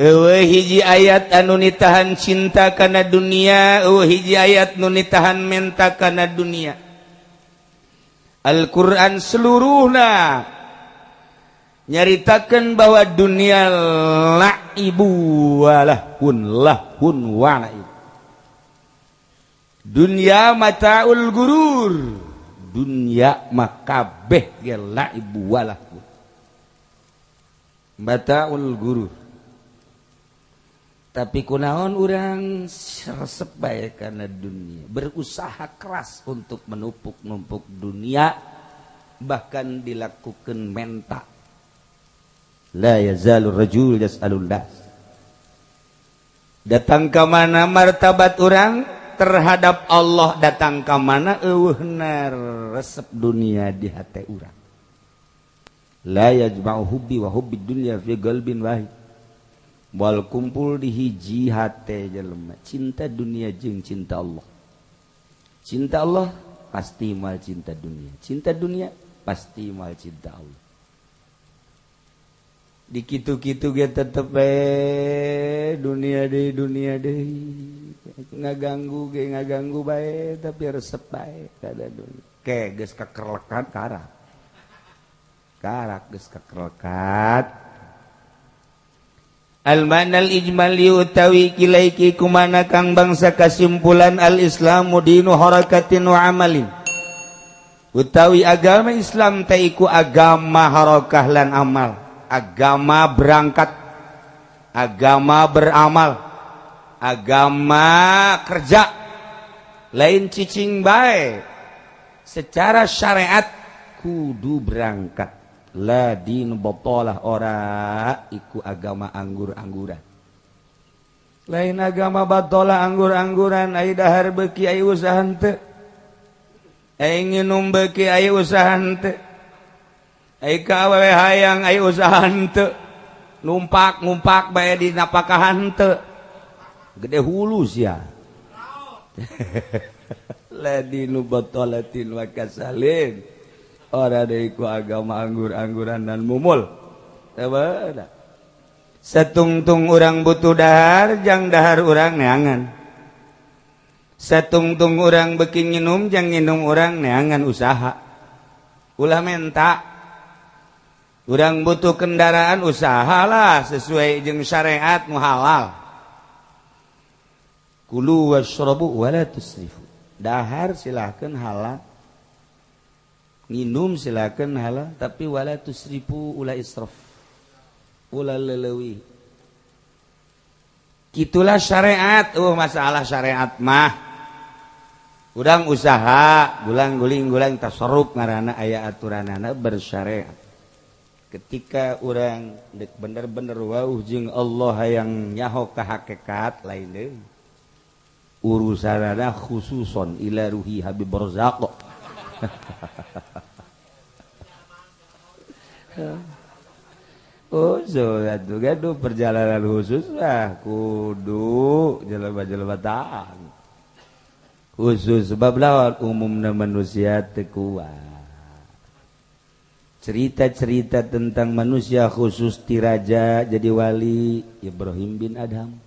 D: eueuh hiji ayat anu nitahan cinta kana dunia, eueuh hiji ayat nu nitahan menta kana dunia. Al-Qur'an seluruhna nyaritakeun bahwa dunia laibu walahun lahun walaib. Dunia mataul gurur. Dunia mah kabeh ge laibu walahun. Mataul gurur. Tapi kunaon urang resep bae kana dunia, berusaha keras untuk menumpuk-numpuk dunia, bahkan dilakukan menta. La yazalur rajul yas'alul nas. Datang ka mana martabat urang terhadap Allah, datang ka mana eueuhna resep dunia di hate urang. La yajma'u hubbi wa hubbid dunya fi qalbin wahid. Wal kumpul di hiji hate jelema cinta dunia jeung cinta Allah. Cinta Allah pasti moal cinta dunia, cinta dunia pasti moal cinta Allah. Di kitu-kitu ge tetep bae dunia deui ngaganggu ge ngaganggu bae tapi resep bae kada dunia. Ke geus kakerlekat karak. Karak geus kakerlekat. Al-manal ijmali utawi kilaiki kumana kang bangsa kasimpulan al-islamu dinu harakatin wa amalin. Utawi agama Islam teh iku agama harakah lan amal. Agama berangkat, agama beramal, agama kerja. Lain cicing bae. Secara syariat kudu berangkat. La din batalah ora iku agama anggur-angguran. Lain agama batalah anggur-angguran ai dahar beuki ai usaha henteu. Ai nginum beuki ai usaha henteu. Ai ka awewe hayang ai usaha henteu. Numpak-numpak bae di napakahan henteu. Gede hulu sia. La dinu batalatin wa kasalin. Ora deui ku agama anggur-angguran dan mumul. Satungtung urang butuh dahar, jang dahar urang neangan. Satungtung urang beuki nginum, jang nginum urang neangan usaha. Ulah menta. Urang butuh kendaraan usahalah sesuai jeung syariat nu halal. Kulu washrabu wala tusrifu. Dahar silahkan halal. Minum silakan halal tapi wala tusrifu ulah israf ulah leleuwih. Kitulah syariat. Masalah syariat mah urang usaha gulang guling gulang tasarruf ngaranna aya aturanana bersyariat. Ketika urang dek bener-bener wauh jeung Allah hayang nyaho ka hakikat lain deui urusanana khususon ila ruhi Habib Barzaq. Oh, so atuh gaduh perjalanan khusus lah kudu jelema-jelema taang. Khusus sebab lawan umumna manusia teu kuat. Cerita-cerita tentang manusia khusus ti raja jadi wali Ibrahim bin Adham.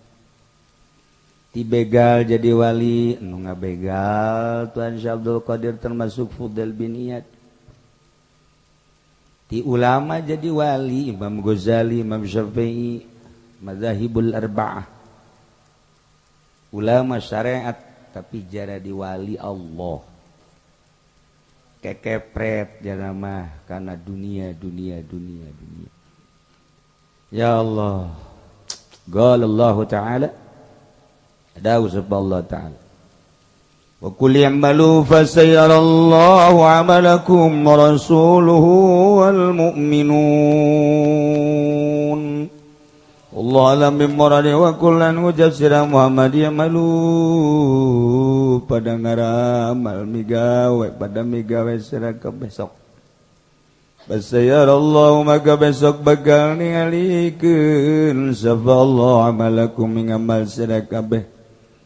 D: Ti begal jadi wali nu ngabegal Tuhan Syekh Abdul Qadir termasuk Fudail bin Iyad. Ti ulama jadi wali Imam Ghazali, Imam Syafi'i, mazahibul arba'ah. Ulama syariat tapi jara di wali Allah. Kekepret jara mah karena dunia dunia dunia dunia. Ya Allah. Qala Allah Ta'ala ada usab Allah Ta'ala. Wa qul i'malu fasayarallahu 'amalakum wa rasuluhu wal mu'minun. Allah alam bimuradi wa kullan ngucap sira Muhammad ya malu pada ngaramal migawe pada migawe sira kabeh sok. Basayarallahu maka besok bakal ningalikeun sapa Allah amalakum ing amal sira kabeh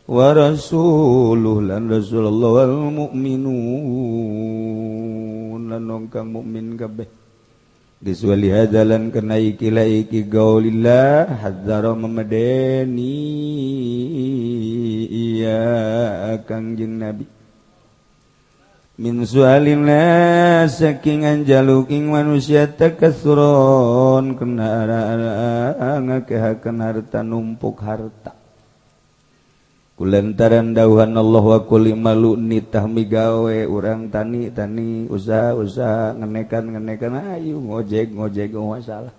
D: wa rasuluh lan rasulullah wal mu'minun lan kang mukmin kabeh. Geus wali hadalan kana iki la iki gaulillah hadzara memedeni iya Kangjeng Nabi min sualin nas saking anjaluk ing manusia takasuron kena ngakehakeun harta numpuk harta kulantaran dauhan Allah wa kulli malu nitah migawe urang tani tani usaha usaha ngenekan ngenekan ayu ngojek ngojek masalah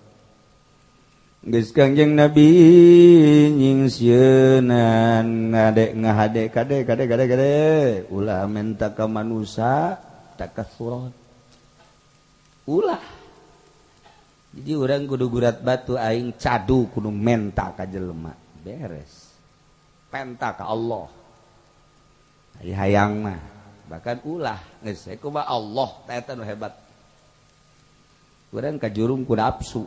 D: geus Kangjeng Nabi nyingsieunan ngadek ngahade kade kade kade kade ulah menta ka manusa takasuron ulah. Jadi urang kudu gurat batu aing cadu kudu menta ka jelema beres penta ka Allah ari hayang mah bahkan ulah geus kumaha Allah teh eta nu hebat urang kajurung ku nafsu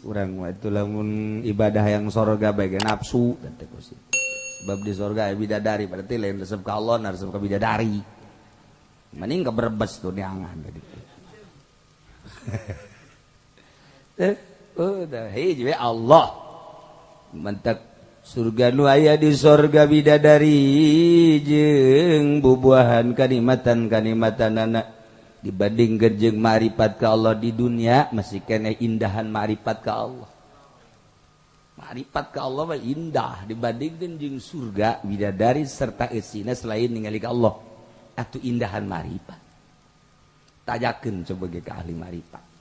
D: urang mah itu lamun ibadah yang sorga bae nafsu dan teh sebab di sorga bidadari berarti lain resep ka Allah na resep ka bidadari mending ka Brebes tuh neangan tadi udah hiji we Allah mentek surga nu aya di sorga bidadari jeung bubuahan kanikmatan kanikmatanana dibandingkeun jeung ma'rifat ka Allah di dunia masih keneh indahan ma'rifat ka Allah. Ma'rifat ka Allah mah indah dibandingkeun jeung surga bidadari serta eusina selain ningali ka Allah atuh indahan ma'rifat. Tajakeun coba ge ka ahli ma'rifat.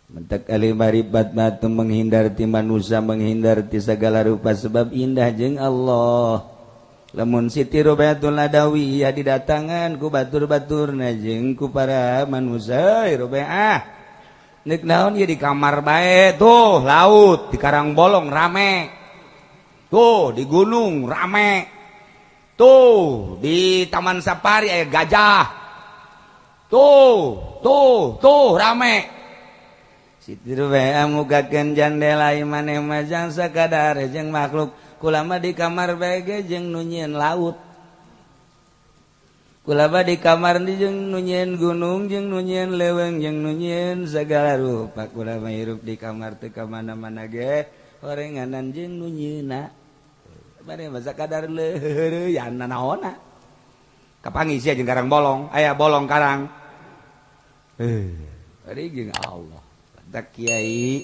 D: Mentek ahli ma'rifat mah teu menghindar ti manusia menghindar ti segala rupa sebab indah jeung Allah. Lamun Siti Rubatul Adawiyah didatangan ku batur-baturna jeung ku para manusia Rubaah. Nek naon ieu di kamar bae tuh laut di Karangbolong rame. Tuh di gunung rame. Tuh di Taman Safari aya gajah. Tuh tuh tuh rame. Siti Rubaah mukakeun jandela maneh mah jang sakadar jeung makhluk kulama di kamar bae ge jeung nu nyieun laut. Kulama di kamar di jeung nu nyieun gunung jeung nu nyieun leuweung jeung nu nyieun sagala rupa. Kulama hirup di kamar teu ka mana-mana ge horenganan jeung nu nyieuna. Bade mah sakadar leureuyana naonna. Kapanggih sia jeung karang bolong, aya bolong karang. Bari jeung Allah. Tak kiai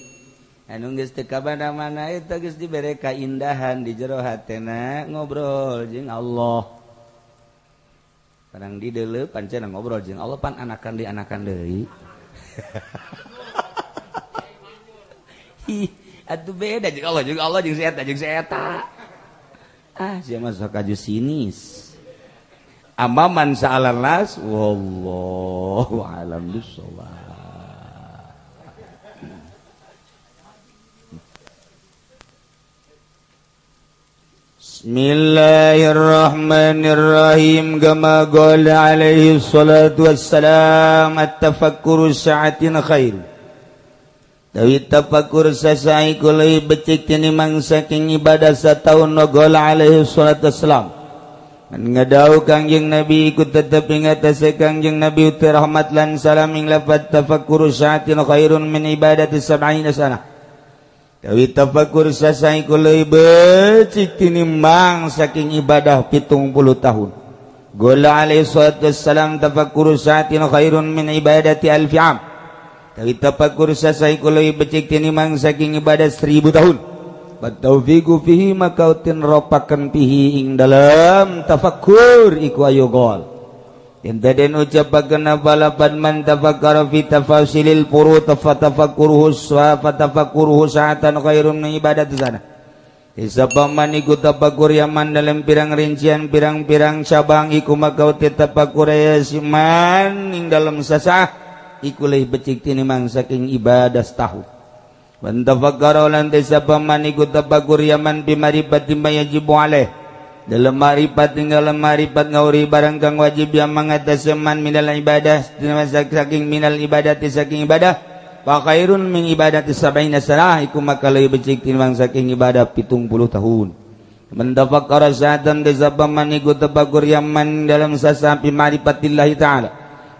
D: anu geus teu ka mana-mana eta geus dibere kaindahan di jero hatena ngobrol jeung Allah. Barang di deuleu pancen ngobrol jeung Allah pan anakan di anakan deui. Ih, atuh beda jeung Allah jeung si eta jeung si eta. Ah, sia mah sok aju sinis. Amaman sa'alan nas wallahu alam bissawab. Bismillahirrahmanirrahim. Kama qala alaihi salatu wassalam at-tafakkuru sa'atin khair. Dawi tafakkur sasai kulai becik tinimang saking ibadah sataun qala alaihi salatu wassalam. Ngadau Kangjeng Nabi ikut tetep ingatase Kangjeng Nabi uti rahmat lan salam ing lafat tafakkuru sa'atin khairun min ibadati sab'ina sanah. Dawi tafakur sasai kulai becik tinimbang saking ibadah 70 tahun. Gola alaihi salatu wassalam tafakkuru sa'atin khairun min ibadati alfi am. Dawi tafakur sasai kulai becik tinimbang saking ibadah 1000 tahun. Bataufiqu fihi maka utin ropakan fihi ing dalam tafakkur iku ayo gol. Den ucapakeun balapan man tafakkara fi tafasilil furu tafakkuruhu wa tafakkuruhu sa'atan khairun min ibadati sana. Isapa man iku tafakkur yaman dalam pirang rincian pirang-pirang cabang iku maka uti tafakkur ya siman ing dalam sasah iku leuwih becik tinimbang saking ibadah setahun.
B: Wan tafakkara lan sapa man iku tafakur yaman bi marifati ma yajibu alaih dalam marifat dalam marifat ngauri barang kang wajib yang mengatasi man minal ibadah saking minal ibadati saking ibadah fa khairun min ibadati sab'ina sanah iku maka leuwih becik timbang saking ibadah 70 tahun. Man tafakkara sa'atan sapa man iku tafakur yaman dalam sasapi marifatillahi ta'ala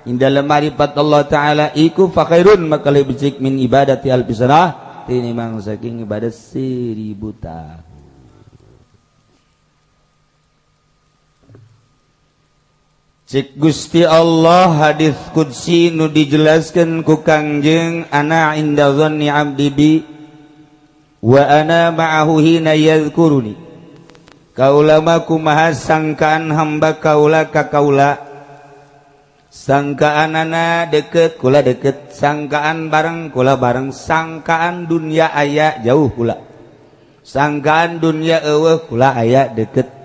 B: in dalam marifat Allah ta'ala iku fa khairun maka leuwih becik min ibadati alfi sanah tinimbang saking ibadah 1000 tahun. Cik Gusti Allah hadis qudsi nu dijelaskan ku Kangjeng ana inda dhanni abdi bi wa ana ma'ahu hina yadhkuruni. Kaula mah kumaha sangkaan hamba kaula ka kaula, sangkaanana deket kula deket, sangkaan bareng kula bareng, sangkaan dunia aya jauh kula, sangkaan dunia eueuh kula aya deket.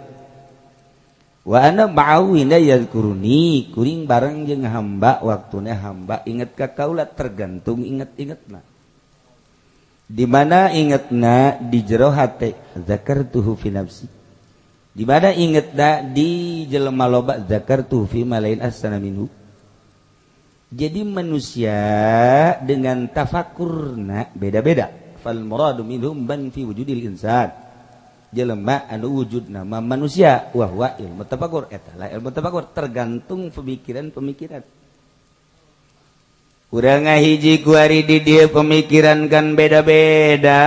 B: Wa ana ma'ahu hina yadhkuruni, kuring bareng jeung hamba waktuna hamba inget ka kaula tergantung inget-ingetna. Di mana ingetna di jero hate zakartuhu fi nafsi. Di mana ingetna di jelema loba zakartuhu fi malain ahsana minhu. Jadi manusia dengan tafakurna beda-beda. Fal muradu minhum man fi wujudil insan. Jelema anu wujud nama manusia wa huwa ilmu tafakur, eta lah ilmu tafakur tergantung pemikiran-pemikiran. Urang ngahiji kuari di dieu pemikiran kan beda-beda.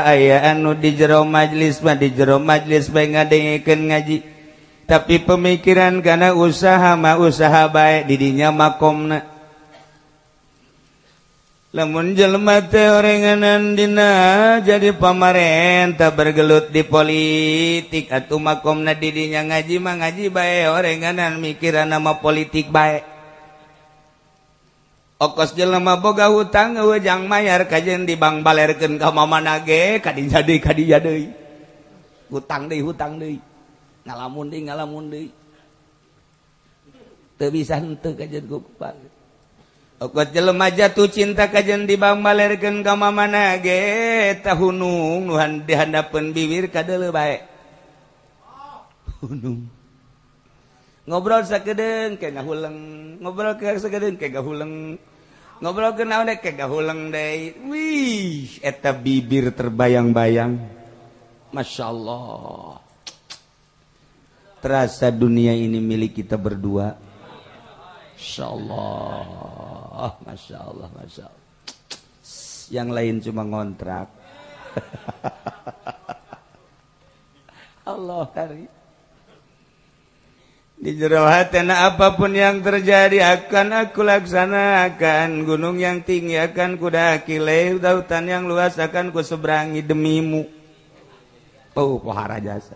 B: Aya anu di jero majlis mah di jero majlis bae ngadengekeun ngaji. Tapi pemikiran kana usaha mah usaha bae didinya makomna. Lamun jelema teh orenganan dina jadi pamarentah bergelut di politik atuh makomna didinya ngaji mah ngaji bae orenganan mikiran nama politik bae. Okos jelema boga hutang eueuh jang mayar kajen di bank balerkeun ka mamana ge kadinya deui kadinya deui. Hutang deui ngalamun deui. Teu bisa henteu kajen ku bank. Okot jelema jatuh cinta kajen di bank balerkeun ka mamana ge tahunung nu dihandapeun bibir kadeuleu bae. Hunung. Ngobrol sakedeung ke ngahuleng, ngobrol ke sakedeung ke ngahuleng. Ngobrol ke naon ke ngahuleng deui. Wih, eta bibir terbayang-bayang. Masya Allah. Terasa dunia ini milik kita berdua. Masya Allah, Masya Allah, Masya Allah. Yang lain cuma ngontrak. Allah hari. Di jero hatena apapun yang terjadi akan aku laksanakan. Gunung yang tinggi akan kudaki, lautan yang luas akan kuseberangi demimu. Oh, pohara jasa.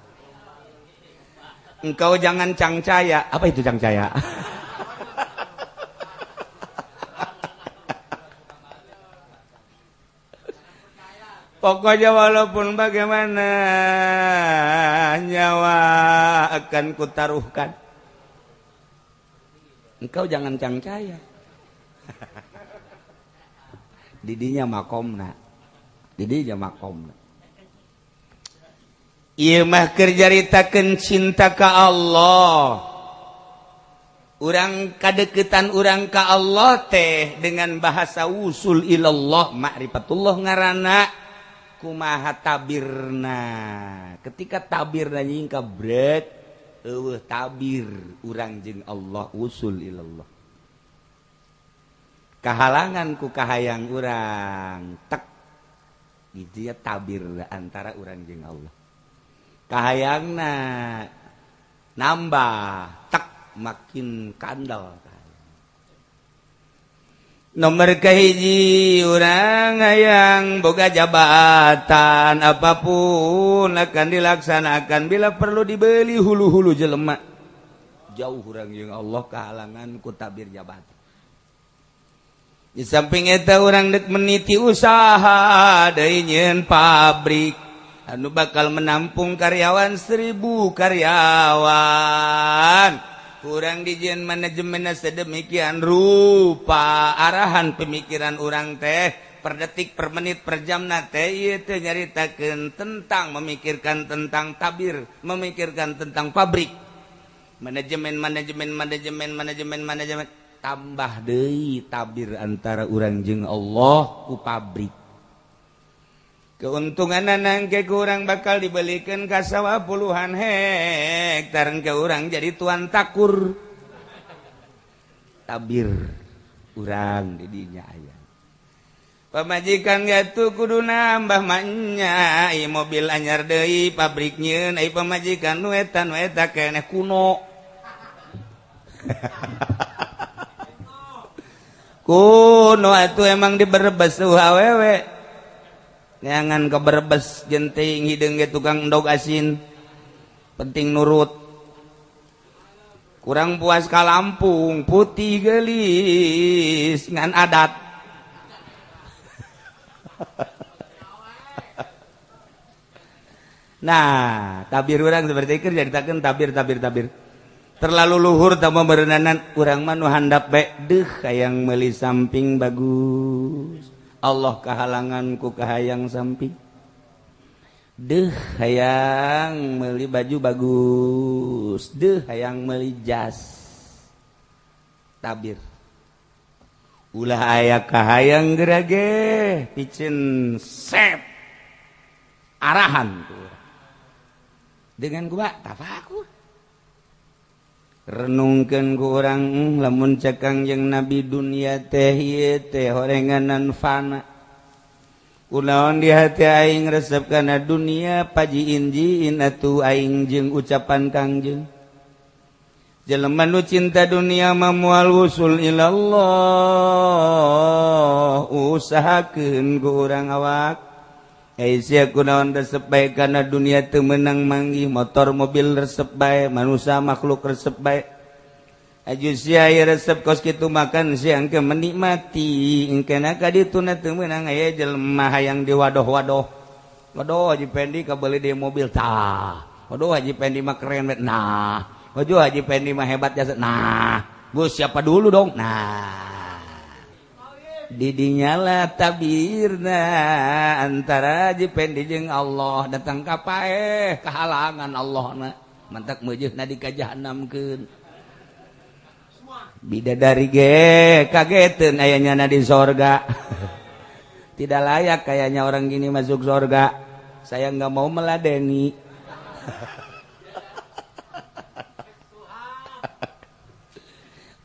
B: Engkau jangan cangcaya. Apa itu cangcaya? Pokoknya walaupun bagaimana nyawa akan kutaruhkan. Engkau jangan cangcaya. Didinya makomna. Didinya makomna. Ieu mah keur caritakeun cinta ka Allah. Urang kadeukeutan urang ka Allah teh dengan bahasa wusul ilallah, ma'rifatullah ngaranna. Kumaha tabirna. Ketika tabirna nyingka brek eueuh tabir urang jeung Allah usul ilallah. Kahalangan ku kahayang urang tek gitu ya tabir antara urang jeung Allah. Kahayangna nambah tek makin kandel. Nomor kahiji urang hayang boga jabatan apapun akan dilaksanakan bila perlu dibeli hulu-hulu jelema. Jauh urang jeung Allah kahalangan ku tabir jabatan. Di samping eta urang dek meniti usaha deui nyieun pabrik anu bakal menampung karyawan 1000 karyawan. Kurang dijieun manajemenna sedemikian rupa arahan pemikiran urang teh per detik, per menit, per jam na teh ieu teh nyaritakeun tentang memikirkan tentang tabir, memikirkan tentang pabrik. Manajemen, manajemen, manajemen, manajemen, manajemen. Tambah deui tabir antara urang jeung Allah ku pabrik. Keuntungan nangke kurang bakal dibelikan ka sawah puluhan hektar ke urang jadi tuan takur. Tabir urang didinya aya. Pamajikan gatu kudu nambah manya, ai mobil anyar deui pabrik nyeun, ai pamajikan nu eta nu eta keneh kuno. Kuno atuh emang di Brebes tuh awewe. Neangan ke Brebes jenting hideung ge tukang endog asin. Penting nurut. Kurang puas ka Lampung, putih geulis ngan adat. Nah, tabir urang seperti itu nyaritakeun tabir tabir tabir. Terlalu luhur tambah berenanan urang mah nu handap bae deuh hayang meuli samping bagus. Allah kahalangan ku kahayang samping. Deuh hayang meuli baju bagus, deuh hayang meuli jas. Tabir. Ulah aya kahayang gerage piceun sep arahan tuh. Dengan gua tafakur. Renungkeun ku urang lamun cekang jeung nabi dunia teh ieu teh horenganan fana. Kunaon di hati aing resep kana dunia paji injiin atuh aing jeung ucapan Kangjeng. Jelema nu cinta dunia mah moal wusul ilallah, usahakeun ku urang awak. Ai sia kunaon resep bae kana dunia teu meunang manggih motor mobil resep bae, manusia makhluk resep bae. Aju sia ieu resep kos kitu makan sia engke menikmati, engkena ka dituna teu meunang aya jelema hayang diwadoh-wadoh. Waduh Haji Pendi kabeuli deui mobil tah. Waduh Haji Pendi mah keren bet. Nah, waduh Haji Pendi mah hebat jasa. Nah, gue siapa dulu dong. Nah, didinyalah tabirna antara Haji Pendi jeung Allah datang ka paeh kahalangan Allah na mantak meujeuhna di ka jahanamkeun. Bidadari ge kageteun aya nyana di sorga. Tidak layak kayaknya orang gini masuk sorga. Saya nggak mau meladeni.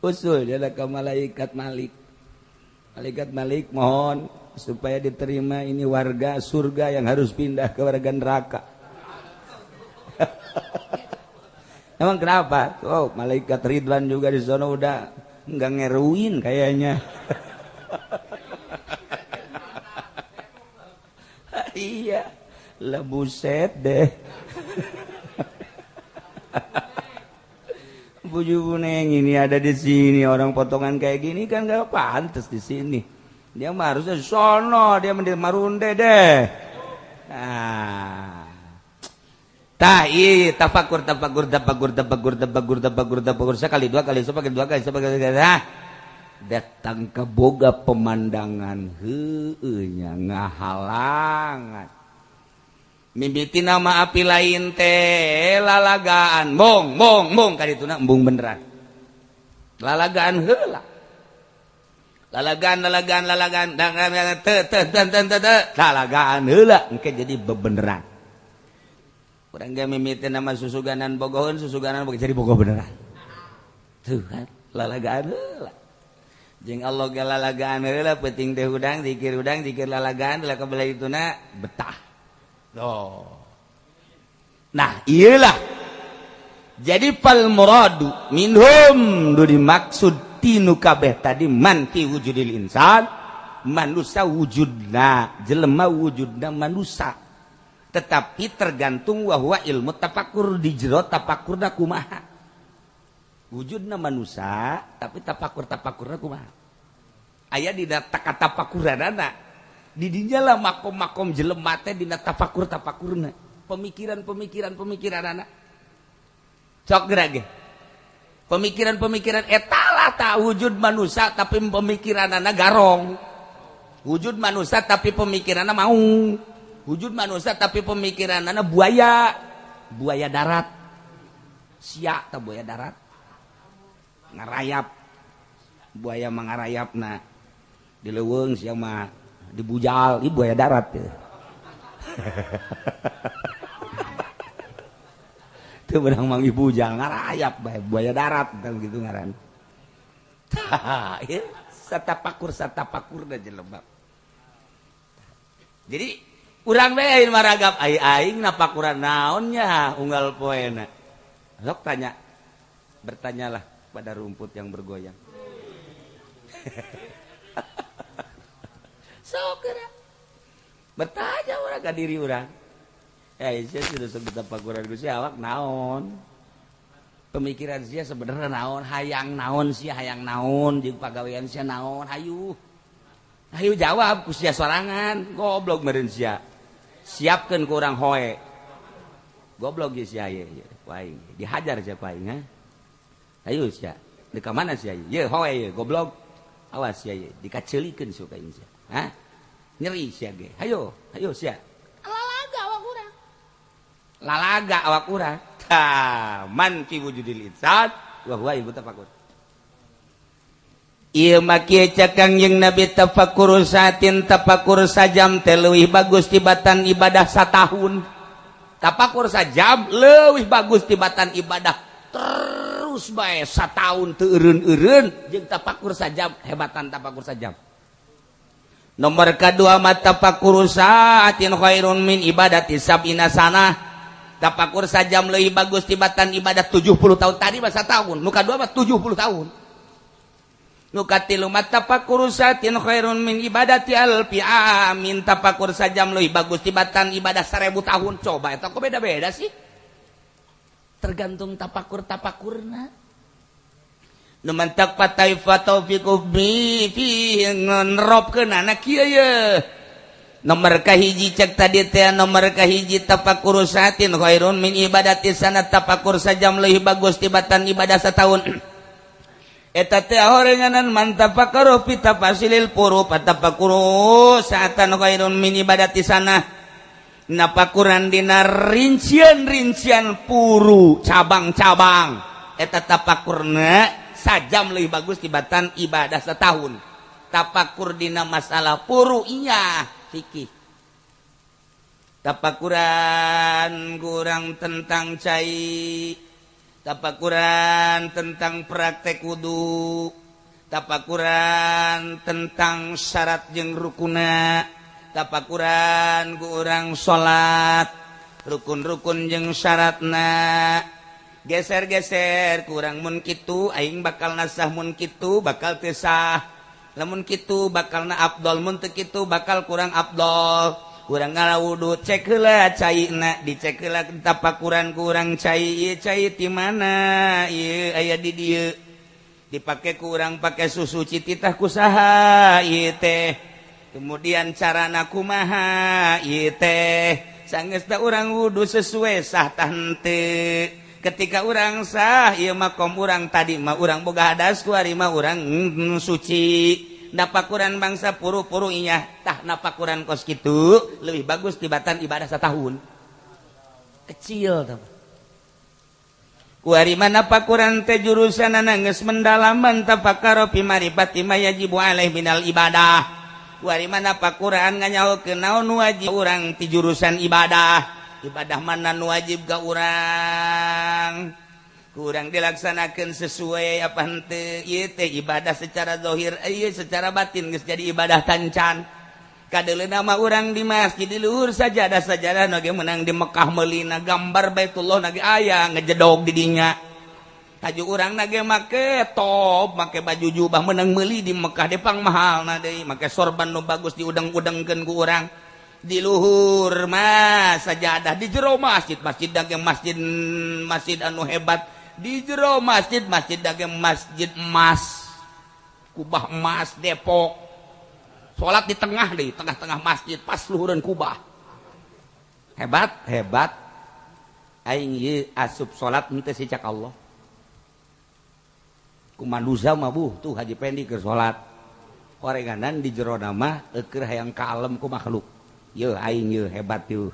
B: Usul dia ke malaikat Malik. Malaikat Malik mohon supaya diterima ini warga surga yang harus pindah ke warga neraka. Emang kenapa? Oh, malaikat Ridwan juga di sana udah nggak ngeruin kayaknya. Iya, lah buset deh. Buju buneng ini ada di sini, orang potongan kayak gini kan gak pantas di sini. Dia mah harusnya sono, dia mending marunde deh. Nah. Tah ieu tafakur tafakur tafakur tafakur tafakur tafakur tafakur sekali dua kali sepakali dua kali sepakali nah. Datang ke boga pemandangan heueuh nya ngahalangan. Mimiti nama api lain teh lalagaan bong bong bong kadituna embung beneran. Lalagaan heula. Lalagaan lalagaan lalagaan teu teu teu teu lalagaan heula engke jadi bebeneran. Urang ge mimiti nama susuganan bogoheun susuganan bogoh jadi bogoh beneran. Tuh kan lalagaan heula. Jeung Allah ge lalagaan heula peuting teh hudang zikir lalagaan lah kabelah dituna betah. Oh. Nah, iyalah. Jadi fal muradu minhum nu dimaksud tinu kabeh tadi man fi wujudil insan, manusia wujudna, jelema wujudna manusia. Tetapi tergantung bahwa ilmu tafakur di jero tafakurna kumaha. Wujudna manusia, tapi tafakur-tafakurna kumaha. Aya dina takatafakuranana. Di dinya lah makom-makom jelema teh dina tafakur-tafakurna, pemikiran-pemikiran pemikiranana. Sok geura ge. Pemikiran-pemikiran eta lah ta wujud manusia tapi pemikiranana garong. Wujud manusia tapi pemikiranna mau. Wujud manusia tapi pemikiranna buaya. Buaya darat. Sia tah buaya darat. Ngarayap. Buaya mangarayapna. Di leuweung sia mah dibujal, ieu buaya darat teh. Teu beunang manggih bujal ngarayap bae buaya darat tah gitu ngaran. Tah, ieu satapakur da jelema. Jadi urang bae maragap ai aing napakuran naonnya unggal poena. Sok tanya. Bertanyalah pada rumput yang bergoyang. Sok bertanya urang ka diri urang. Sia sudah sebut tapakuran ku sia awak naon. Pemikiran sia sebenarnya naon, hayang naon sia hayang naon jeung pagawean sia naon, hayu. Hayu jawab ku sia sorangan, goblok meureun sia. Siapkeun ku urang hoe. Goblok ye sia ye, ku aing. Dihajar sia ku aing ha. Hayu sia. Di ka mana sia ye? Ye hoe ye, goblok. Awas sia ye, dikaceulikeun sia ku aing sia. Hah? Nyeri sia ge. Hayo, hayo sia.
C: Lalaga awak urang.
B: Lalaga awak urang. Tah, man fi wujudil insan wa huwa ibu tafakur. Ieu mah kieu cek Kangjeng Nabi tafakur saatin tafakur sajam teh leuwih bagus tibatan ibadah satahun. Tafakur sajam leuwih bagus tibatan ibadah terus bae satahun teu eureun-eureun jeung tafakur sajam hebatan tafakur sajam. Nomor kedua mah tafakur saatin khairun min ibadati sab'ina sanah. Tafakur sajam leuwih bagus tibatan ibadah 70 tahun. Tadi mah satahun, nu kadua mah 70 tahun. Nu katilu mah tafakur saatin khairun min ibadati alfi amin. Tafakur sajam leuwih bagus tibatan ibadah 1000 tahun. Coba eta kok beda-beda sih? Tergantung tapakur-tapakurna. Nu mantak pataifa taufiqu bi fi ngeropkeunana kieu ye. Nomor kahiji cek tadi teh nomor kahiji tafakur saatin khairun min ibadati sanat. Tafakur sajam leuwih bagus tibatan ibadah satahun. Eta teh horenganan man tafakkaru fi tafasilil furu fatafakuru saatan khairun min ibadati sanah. Napakuran dina rincian-rincian puru cabang-cabang eta tapakurna sajam leuwih bagus tibatan ibadah setahun. Tapakur dina masalah puru iya fikih. Tapakuran kurang tentang cai, tapakuran tentang praktek wudu, tapakuran tentang syarat jeung rukuna, tapakuran ku urang salat, rukun-rukun jeung syaratna. Geser-geser kurang mun kitu aing bakal nasah, mun kitu bakal teu sah. Lamun kitu bakalna afdol, mun teu kitu bakal kurang afdol. Urang ngawudu cek heula caina, dicek heula tapakuran ku urang cai, ieu cai ti mana? Ieu aya di dieu. Dipake ku urang pake susu cititah ku saha ieu teh. Kemudian carana kumaha ieu teh. Sanggeus urang wudu sesuai sah tah henteu. Ketika urang sah ieu makom urang tadi mah urang boga hadas ku ari mah urang suci. Napakuran bangsa puru-puru inya tah napakuran kos kitu leuwih bagus tibatan ibadah satahun. Kecil tah. Ku ari mah napakuran teh jurusanana geus mendalaman tafakkaru fi marifati ma yajibu alaihi minal ibadah. Ku ari mah napakuran nganyahokeun naon wajib urang ti jurusan ibadah. Ibadah mana nu wajib ka urang kurang dilaksanakan sesuai apa henteu ieu teh ibadah secara zahir ieu secara batin geus jadi ibadah tancan. Kadeuleuna mah urang di masjid di luhur sajadah-sajadah nu ge meunang di Mekah meulina gambar Baitullah na ge aya ngejedog di dinya. Haju urang na ge make top make baju jubah meunang meuli di Mekah depang mahalna deui make sorban nu bagus diudeng-udengkeun ku urang. Di luhur mah sajadah di jero masjid, masjid daging masjid masjid anu hebat di jero masjid, masjid daging masjid emas, kubah emas Depok. Salat di tengah deh, tengah-tengah masjid pas luhureun kubah. Hebat, hebat. Aing ieu asup salat henteu si cak Allah. Kumanusa mah buh tuh Haji Pendi keur salat.
D: Horenganan di jero nama keur hayang kalem ku makhluk. Yeuh aing yeuh hebat yeuh.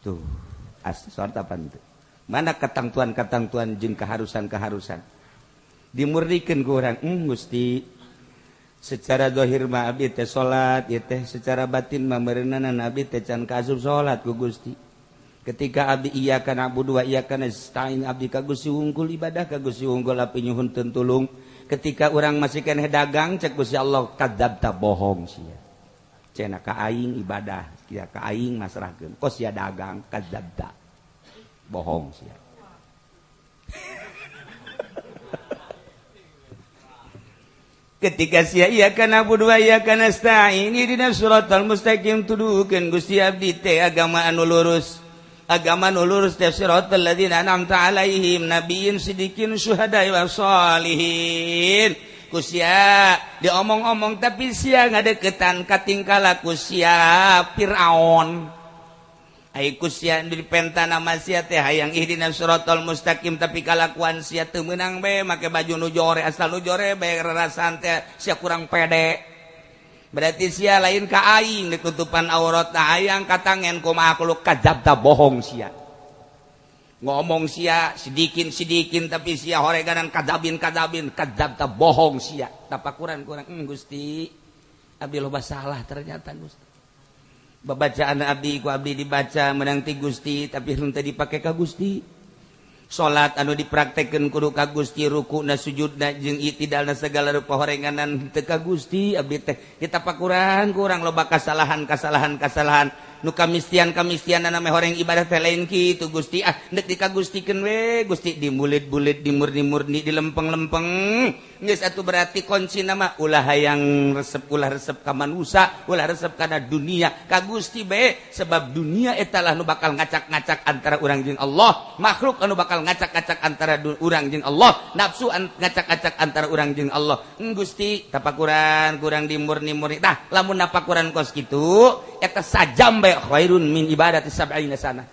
D: Tuh, asli sorta teu. Mana ketangtuan-ketangtuan jeung keharusan-keharusan. Dimurnikan ku urang, Gusti secara zahir mah abdi teh salat, ieu teh secara batin mah meureunanan abdi teh can kaasup salat ku Gusti. Ketika abdi iyyaka na'budu wa iyyaka nasta'in abdi ka Gusti wungkul ibadah ka Gusti wungkul abdi nyuhun tulung. Ketika orang masih keneh dagang cek Gusti Allah kadzabta bohong sia. Cenah ka aing ibadah, sia ka aing masrahkeun. Kos sia dagang kadzabta. Bohong sia. Ketika sia iyyaka na'budu wa iyyaka nasta'in ihdinas siratal mustaqim tuduhkeun Gusti abdi teh agama anu lurus. Agama nu lurus teh siratal ladzina an'amta alaihim nabiyyin sidiqin syuhada wa sholihin. Ku sia diomong-omong tapi sia ngadeukeutan ka tingkah laku sia Firaun. Ai ku sia dipentana mah sia teh hayang ihdinas siratal mustaqim tapi kalakuan sia teu meunang bae make baju nu jore asal nu jore bae rarasaan teh sia kurang pede. Berarti sia lain ka aing ditutupan aurat na hayang katangen ku makhluk kadzabta bohong sia. Ngomong sia sidikin-sidikin tapi sia horeganan kadzabin-kadzabin kadzabta bohong sia. Tapakuran kurang Gusti abdi loba salah ternyata Gusti. Babacaan abdi ku abdi dibaca menang ti Gusti tapi henteu dipake ka Gusti. Salat anu dipraktekeun kudu ka Gusti rukuna sujudna jeung itidalna segala rupa horenganan teu ka Gusti abdi teh ditapakuran kurang loba kasalahan-kasalahan nu kamistian-kamistianna meh horeng ibadah teh lain kitu Gusti ah deuk dikagustikeun we Gusti dimulit-bulit dimurni-murni dilempeng-lempeng geus atuh berarti kuncina mah ulah hayang resep ulah resep ka manusa ulah resep kana dunia ka Gusti bae sebab dunia eta lah nu bakal ngacak-ngacak antara urang jeung Allah makhluk anu bakal ngacak-ngacak antara urang jeung Allah nafsu ngacak-ngacak antara urang jeung Allah Gusti tapakuran kurang dimurni-murni tah lamun napakuran kos kitu eta sajam bae khairun min ibadati sab'ina sana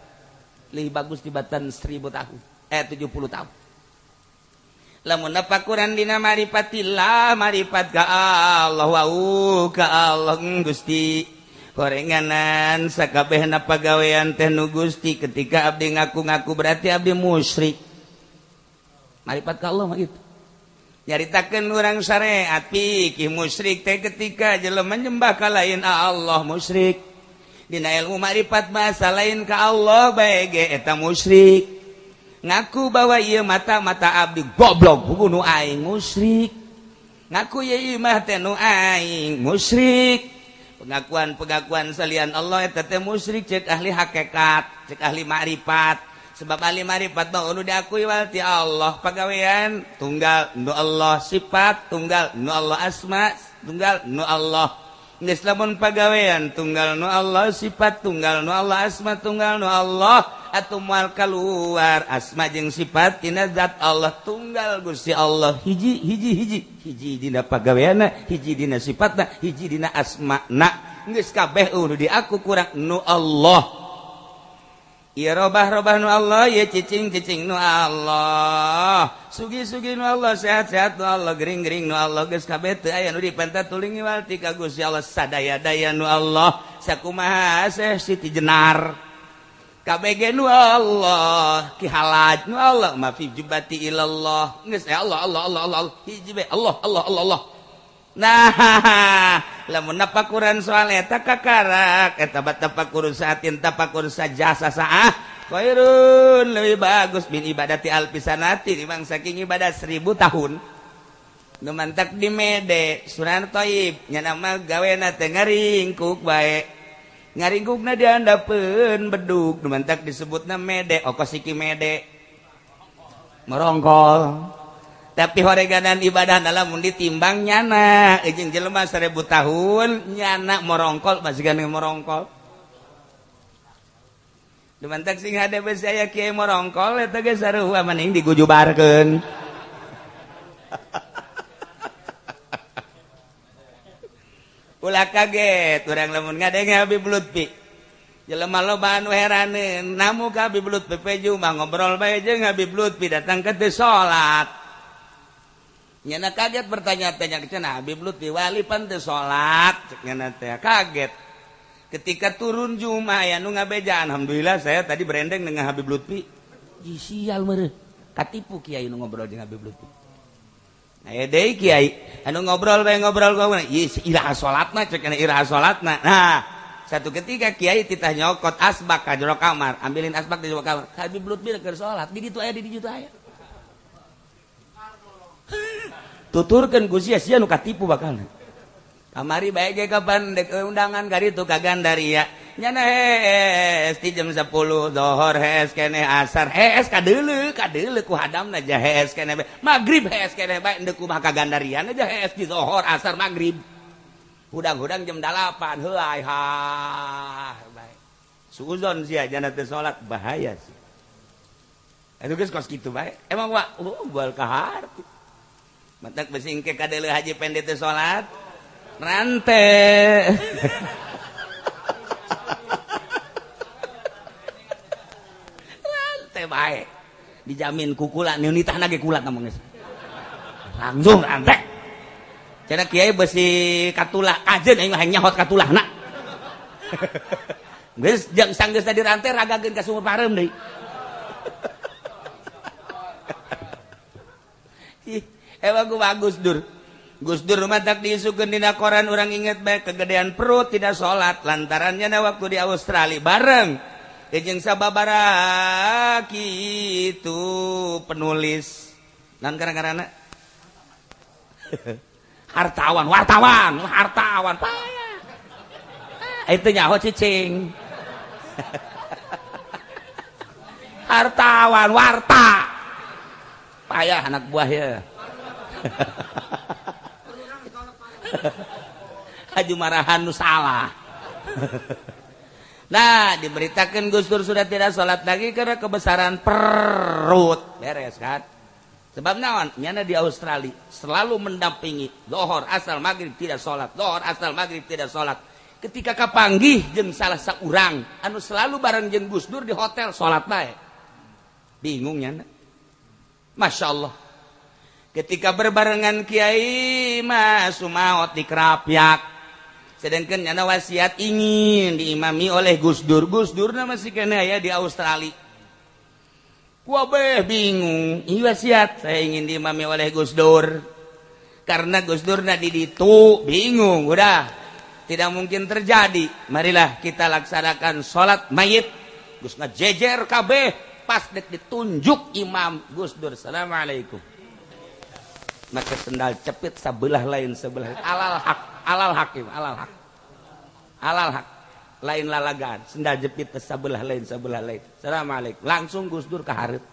D: lebih bagus dibatan 1000 tahun 70 tahun lamun napakuran dina marifatillah marifat ka Allah wau ka Allah Gusti horenganan sakabehna pagawean teh nu Gusti ketika abdi ngaku-ngaku berarti abdi musyrik marifat ka Allah mah kitu nyaritakeun urang syariat fikih musyrik teh ketika jelema nyembah ka lain Allah musyrik dina ilmu marifat bahasa lain ka Allah bae ge eta musyrik ngaku bahwa ieu mata-mata abdi goblok bunuh aing musyrik ngaku ieu imah teh nu aing musyrik pengakuan-pengakuan salian Allah eta teh musyrik cek ahli hakikat cek ahli ma'rifat sebab ahli ma'rifat mah anu diakui wal ti Allah pagawean tunggal nu Allah sifat tunggal nu Allah asma tunggal nu Allah geus lamun pagawean tunggal nu Allah sifat tunggal nu Allah asma tunggal nu Allah atuh moal kaluar asma jeung sifat tina zat Allah tunggal Gusti Allah hiji hiji hiji hiji dina pagaweanna hiji dina sifatna hiji dina asmana geus kabeh nu diaku kurang nu Allah ieu robah-robah nu Allah ieu cicing-cicing nu Allah sugi-sugi nu Allah sehat-sehat nu Allah gering-gering nu Allah geus kabeh teu aya nu dipenta tuling iwal ti ka Gusti Allah sadaya-daya nu Allah sakumaha seh Siti Jenar kabeh nu Allah Ki Halaj nu Allah ma fi jubati ilallah geus Allah Allah Allah Allah hiji bae Allah Allah Allah Allah. Nah lamun napakuran soal eta kakarak eta tapakur saatin tapakur sajasa saah khairun lebih bagus min ibadati alfisanati dimang saking ibadah 1000 tahun nu mantak di mede Sunan Thaib nya mah gawena teh ngaringkuk bae ngaringkukna diandapeun bedug nu mantak disebutna mede okos iki mede merongkol tapi horeganan ibadah lamun ditimbang nyana jeung jelema 1000 tahun nyana morongkol masih gandeng morongkol dumantak sing hade besi aya kiai morongkol eta ge sarua mending digujubarkeun ulah kaget urang lamun ngadenge Habib Lutfi jelema loba anu heraneun namu ka Habib Lutfi peju mah ngobrol bae jeung Habib Lutfi datang ke teu salat.
B: Nyana kaget bertanya-tanya cenah Habib Lutfi wali pan teu salat cek nyana teh kaget. Ketika turun Jumat ya nu ngabejaan, alhamdulillah saya tadi berendeng dengan Habib Lutfi. Ih sial meureun. Katipu kiai nu ngobrol jeung Habib Lutfi. Aya deui kiai anu ngobrol bae ngobrol ngobrol. Ih iraha salatna cek nyana iraha salatna. Nah, satu ketika kiai titah nyokot asbak ka jero kamar, ambilin asbak di jero kamar. Habib Lutfi keur salat, di ditu aya di ditu aya. Tuturkeun ku sia sia nu katipu bakalna. Kamari bae ge kapan dek undangan ka ditu ka Gandaria. Nyana hees ti jam 10 zohor hees keneh asar hees kadeuleu kadeuleu ku hadamna ja hees keneh bae. Magrib hees keneh bae endek kumaha ka Gandaria aja hees di zohor asar magrib. Hudang-hudang jam 8 heuay ha bae. Suuzon sia jana teu salat bahaya sia. Atuh geus kos kitu bae. Emang wa bal ka harti. Matak besingke kadeuleu haji pendek teu salat rante. Rante bae. Dijamin kukula nitahna ge kulat namung geus. Langsung rante. Cenah kiai besi katulah kajeun aing mah hayang nyahot katulahna. Geus jeung sanggeus tadi rante ragageun ka sumur pareum deui. Ih, emang bagus Dur. Gus Dur matak diisukeun dina koran urang inget bae kegedean perut tidak salat lantarannya na waktu di Australia bareng jeung sababaraha kitu penulis nan karang-karana hartawan wartawan hartawan payah itu nyaho cicing hartawan warta payah anak buah ya. Haji marahan nu salah. Nah, diberitakan Gus Dur sudah tidak sholat lagi karena kebesaran perut. Beres kan? Sebab naon? Nyana di Australia selalu mendampingi lohor asal maghrib tidak sholat, lohor asal maghrib tidak sholat. Ketika kapanggih jeung salah saurang anu selalu bareng jeung Gus Dur di hotel sholat bae. Bingung nyana. Masya Allah. Ketika berbarengan kiai mas sumaot di Krapyak, sedangkan nyana wasiat ingin diimami oleh Gus Dur. Gus Dur masih kena ya di Australia. Kuabeh bingung. Ini wasiat saya ingin diimami oleh Gus Dur. Karena Gus Dur na di ditu bingung. Udah tidak mungkin terjadi. Marilah kita laksanakan sholat mayit. Gus ngajejer kabeh pas dek ditunjuk imam Gus Dur. Assalamualaikum. Maka sendal cepit sebelah lain sebelah alal hak alal hakim alal hak alal hak lain lalagan sendal jepit sebelah lain assalamualaikum langsung Gus Dur ka hareup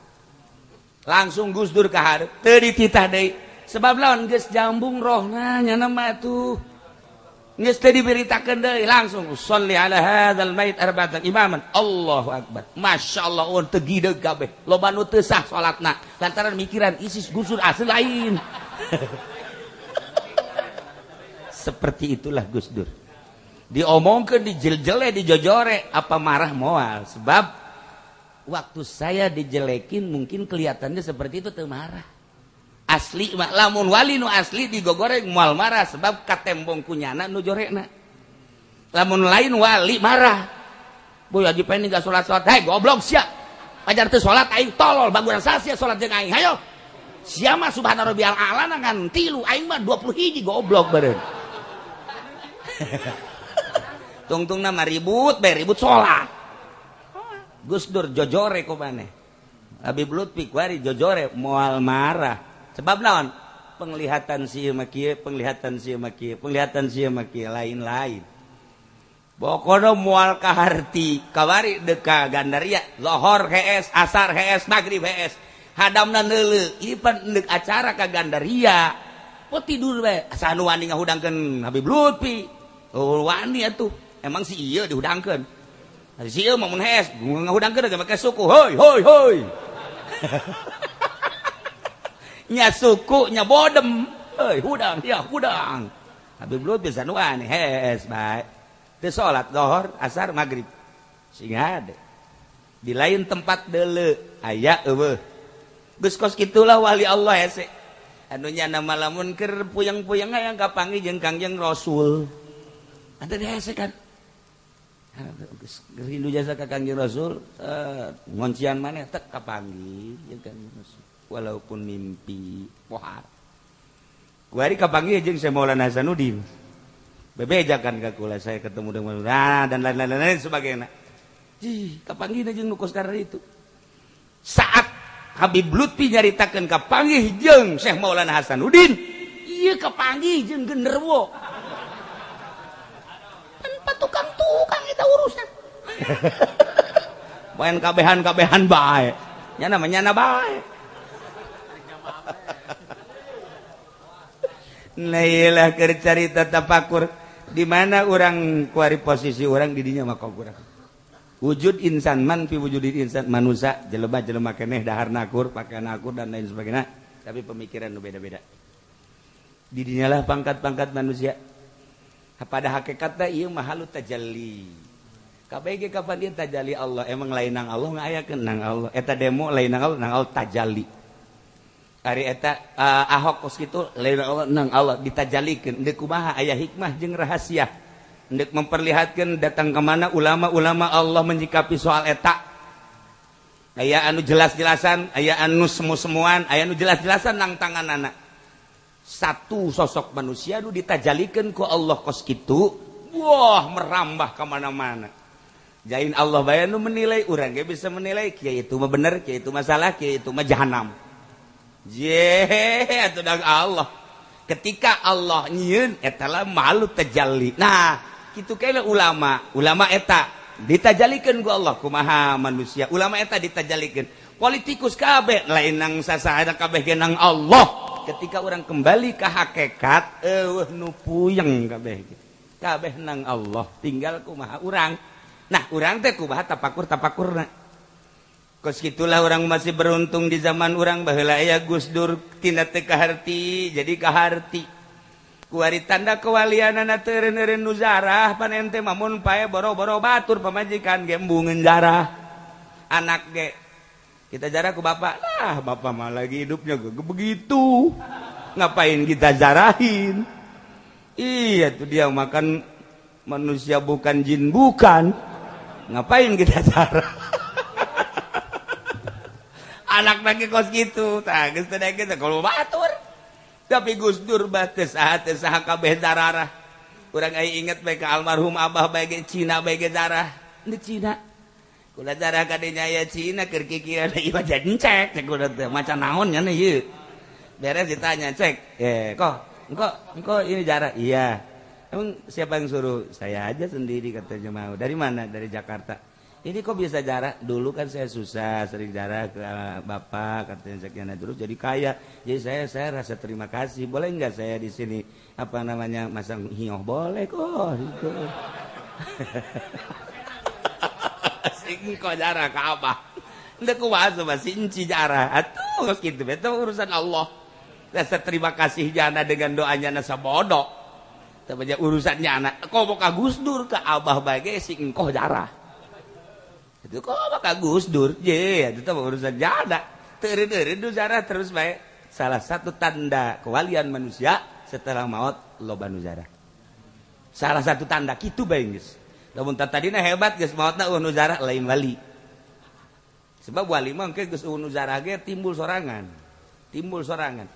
B: langsung Gus Dur ka hareup teu dititah deui sebab lawan geus jambung rohna nya mah atuh geus teu diberitakeun deui langsung sholli ala hadzal mait arba'atan imaman Allahu akbar masyaallah on teu gideug kabeh loba nu teu sah salatna lantaran mikiran isis Gus Dur asli lain. Seperti itulah Gus Dur. Diomongkeun dijeljele dijojore apa marah moal sebab waktu saya dijelekin mungkin kelihatannya seperti itu teu marah. Asli mah lamun wali nu asli digogoreng moal marah sebab katembong kunyana nu jorekna. Lamun lain wali marah. Boy haji pengen enggak salat-salat. Hei goblok sia. Pajar teu salat aing tolol baguran sia salat jeung aing. Hayo. Sia mah subhana rabbiyal a'la ngan 3 aing mah 20 goblok beureun. Tungtungna mah ribut bae ribut salat. Gus Dur jojore ku maneh. Habib Lutfi kuari jojore moal marah. Sebab naon? Penglihatan si mah kieu, penglihatan si mah kieu, penglihatan si mah kieu lain-lain. Pokona moal kaharti, kawari deuk ka Gandaria, lohor hees, asar hees, magrib hees. Hadamna neuleuh, ieu pan deuk acara ka Gandaria. Po tidur bae, asa nu wani ngahudangkeun Habib Lutfi. Oh wani atuh, emang si ieu dihudangkeun. Si ieu mah mun hees ngahudangkeun ge make suku. Hoi hoi hoi. Nya suku nya bodem. Heuy hudang ya hudang. Habib Lutfi bisa nu wani hees bae. Teu salat lohor, asar, magrib. Sing hade. Di lain tempat deuleu aya eueuh. Geus kos kitulah wali Allah hese. Anu nyana malamun keur puyeng-puyeng hayang kapanggih jeung Kangjeng Rasul. Anta hese kan. Rindu jasa ka Kangjeng Rasul, ngoncian maneh tek kapanggih jeung Kangjeng Rasul. Walaupun mimpi pohar. Kuari kapanggih jeung Syekh Maulana Hasanuddin. Bebejakan ka kula saya ketemu dengan nah, dan lain-lain sebagainya. Jih, kapanggih jeung nu kos itu. Saat Habib Lutfi nyaritakeun kapanggih jeung Syekh Maulana Hasanuddin, ieu kapanggih jeung genderuwo.
C: Tanpa tukang-tukang eta urusan.
B: Main kabehan-kabehan bae. Nyana mah nyana bae. Nah iyalah keur carita tapakur di mana urang kuari posisi urang di dinya mah kurang. Wujud insan man fi wujudil insan manusia jelema-jelema keneh dahar nakur, pakaian nakur dan lain sebagainya, tapi pemikiran nu beda-beda. Di dinyalah pangkat-pangkat manusia. Pada hakikatna ieu mah halu tajalli. KBG kapan dia tajalli Allah, emang lain nang Allah ngayakeun nang Allah. Eta demo lain nang Allah, nang Allah tajalli. Ari eta Ahok kos kitu lain Allah nang Allah ditajalikeun. Deuk kumaha aya hikmah jeung rahasia. Hendak memperlihatkan datang kemana ulama-ulama Allah menyikapi soal eta. Aya anu jelas-jelasan, aya anu semu-semuan, aya anu jelas-jelasan nang tangan anak. Satu sosok manusia nu ditajalikeun ku Allah kos kitu, wah merambah kemana-mana. Jain Allah bae nu menilai, urang ge bisa menilai kieu itu mah bener, kieu itu masalah, kieu itu mah jahanam. Je, atuh dang Allah. Ketika Allah nyieun eta lah malu tajalli. Nah, kitu kene ulama, ulama eta ditajalikeun ku Allah kumaha manusia. Ulama eta ditajalikeun. Politikus kabeh lain nang sasahana kabeh ge nang Allah. Ketika orang kembali ke hakikat eueuh nu puyeng kabeh. Kabeh nang Allah, tinggal kumaha urang. Nah, urang teh kumaha tapakur-tapakurna. Kos kitulah orang masih beruntung di zaman orang baheula aya Gus Dur tina teu kaharti jadi kaharti. Kuari tanda kewalianana teu eureun-eureun nu zarah pan ente mah mun pae boro-boro batur pamajikan ge embungeun zarah. Anak ge kita jarah ku bapak lah, bapak mah lagi hidupnya ge begitu. Ngapain kita zarahin? Iya tuh dia makan manusia bukan jin bukan. Ngapain kita zarah? Anak lagi kos gitu, tah geus teh geus kalau batur. Tapi Gus Dur bah teu saha kabeh zararah. Urang aya inget bae ka almarhum abah bae ge Cina bae ge zarah. Di Cina. Kula zarah ka dinya aya Cina keur kikiran ieu mah jadi cek cek kula teh maca naon nya ieu. Beres ditanya cek, kok engko ini zarah. Iya. Emang siapa yang suruh? Saya aja sendiri katanya mau. Dari mana? Dari Jakarta. Ini kok bisa jarah? Dulu kan saya susah, sering jarah ke bapak, katanya sekian terus jadi kaya. Jadi saya rasa terima kasih. Boleh nggak saya di sini apa namanya masang hioh? Boleh kok. Gitu. Sing kok jarah ke abah. Ndek kumaha masih inci jarah. Atuh gitu itu urusan Allah. Rasa terima kasih jana dengan doanya nasa bodoh. Tapi urusannya anak. Kok mau ka Gus Dur ke abah bae sing engkoh jarah. Itu kok maka Gus Dur je itu urusan jada teureun-eureun nu zarah terus bae. Salah satu tanda kewalian manusia setelah maut loba nu zarah. Salah satu tanda kitu bae geus. Lamun tadina hebat geus maotna eueuh nu zarah lain wali. Sebab wali mah engke geus eueuh nu zarah ge timbul sorangan. Timbul sorangan.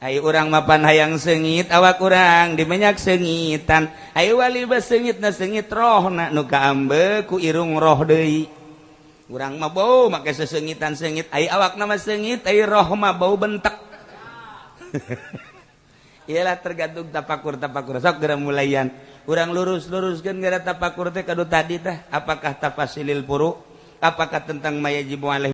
B: Ayo urang mapan hayang seungit awak urang dimenyak seungitan. Ayo wali beuh seungitna seungit rohna nu kaambe ku irung roh deui. Urang mah bau make sesengitan seungit, ai awakna mah seungit, ai roh mah bau bentek. Iyalah tergantung tapakur-tapakur. Sok geura mulayan. Urang lurus-luruskeun gara tapakur teh kadu tadi tah, apakah tafasilil furu? Apakah tentang mayajibu alaihi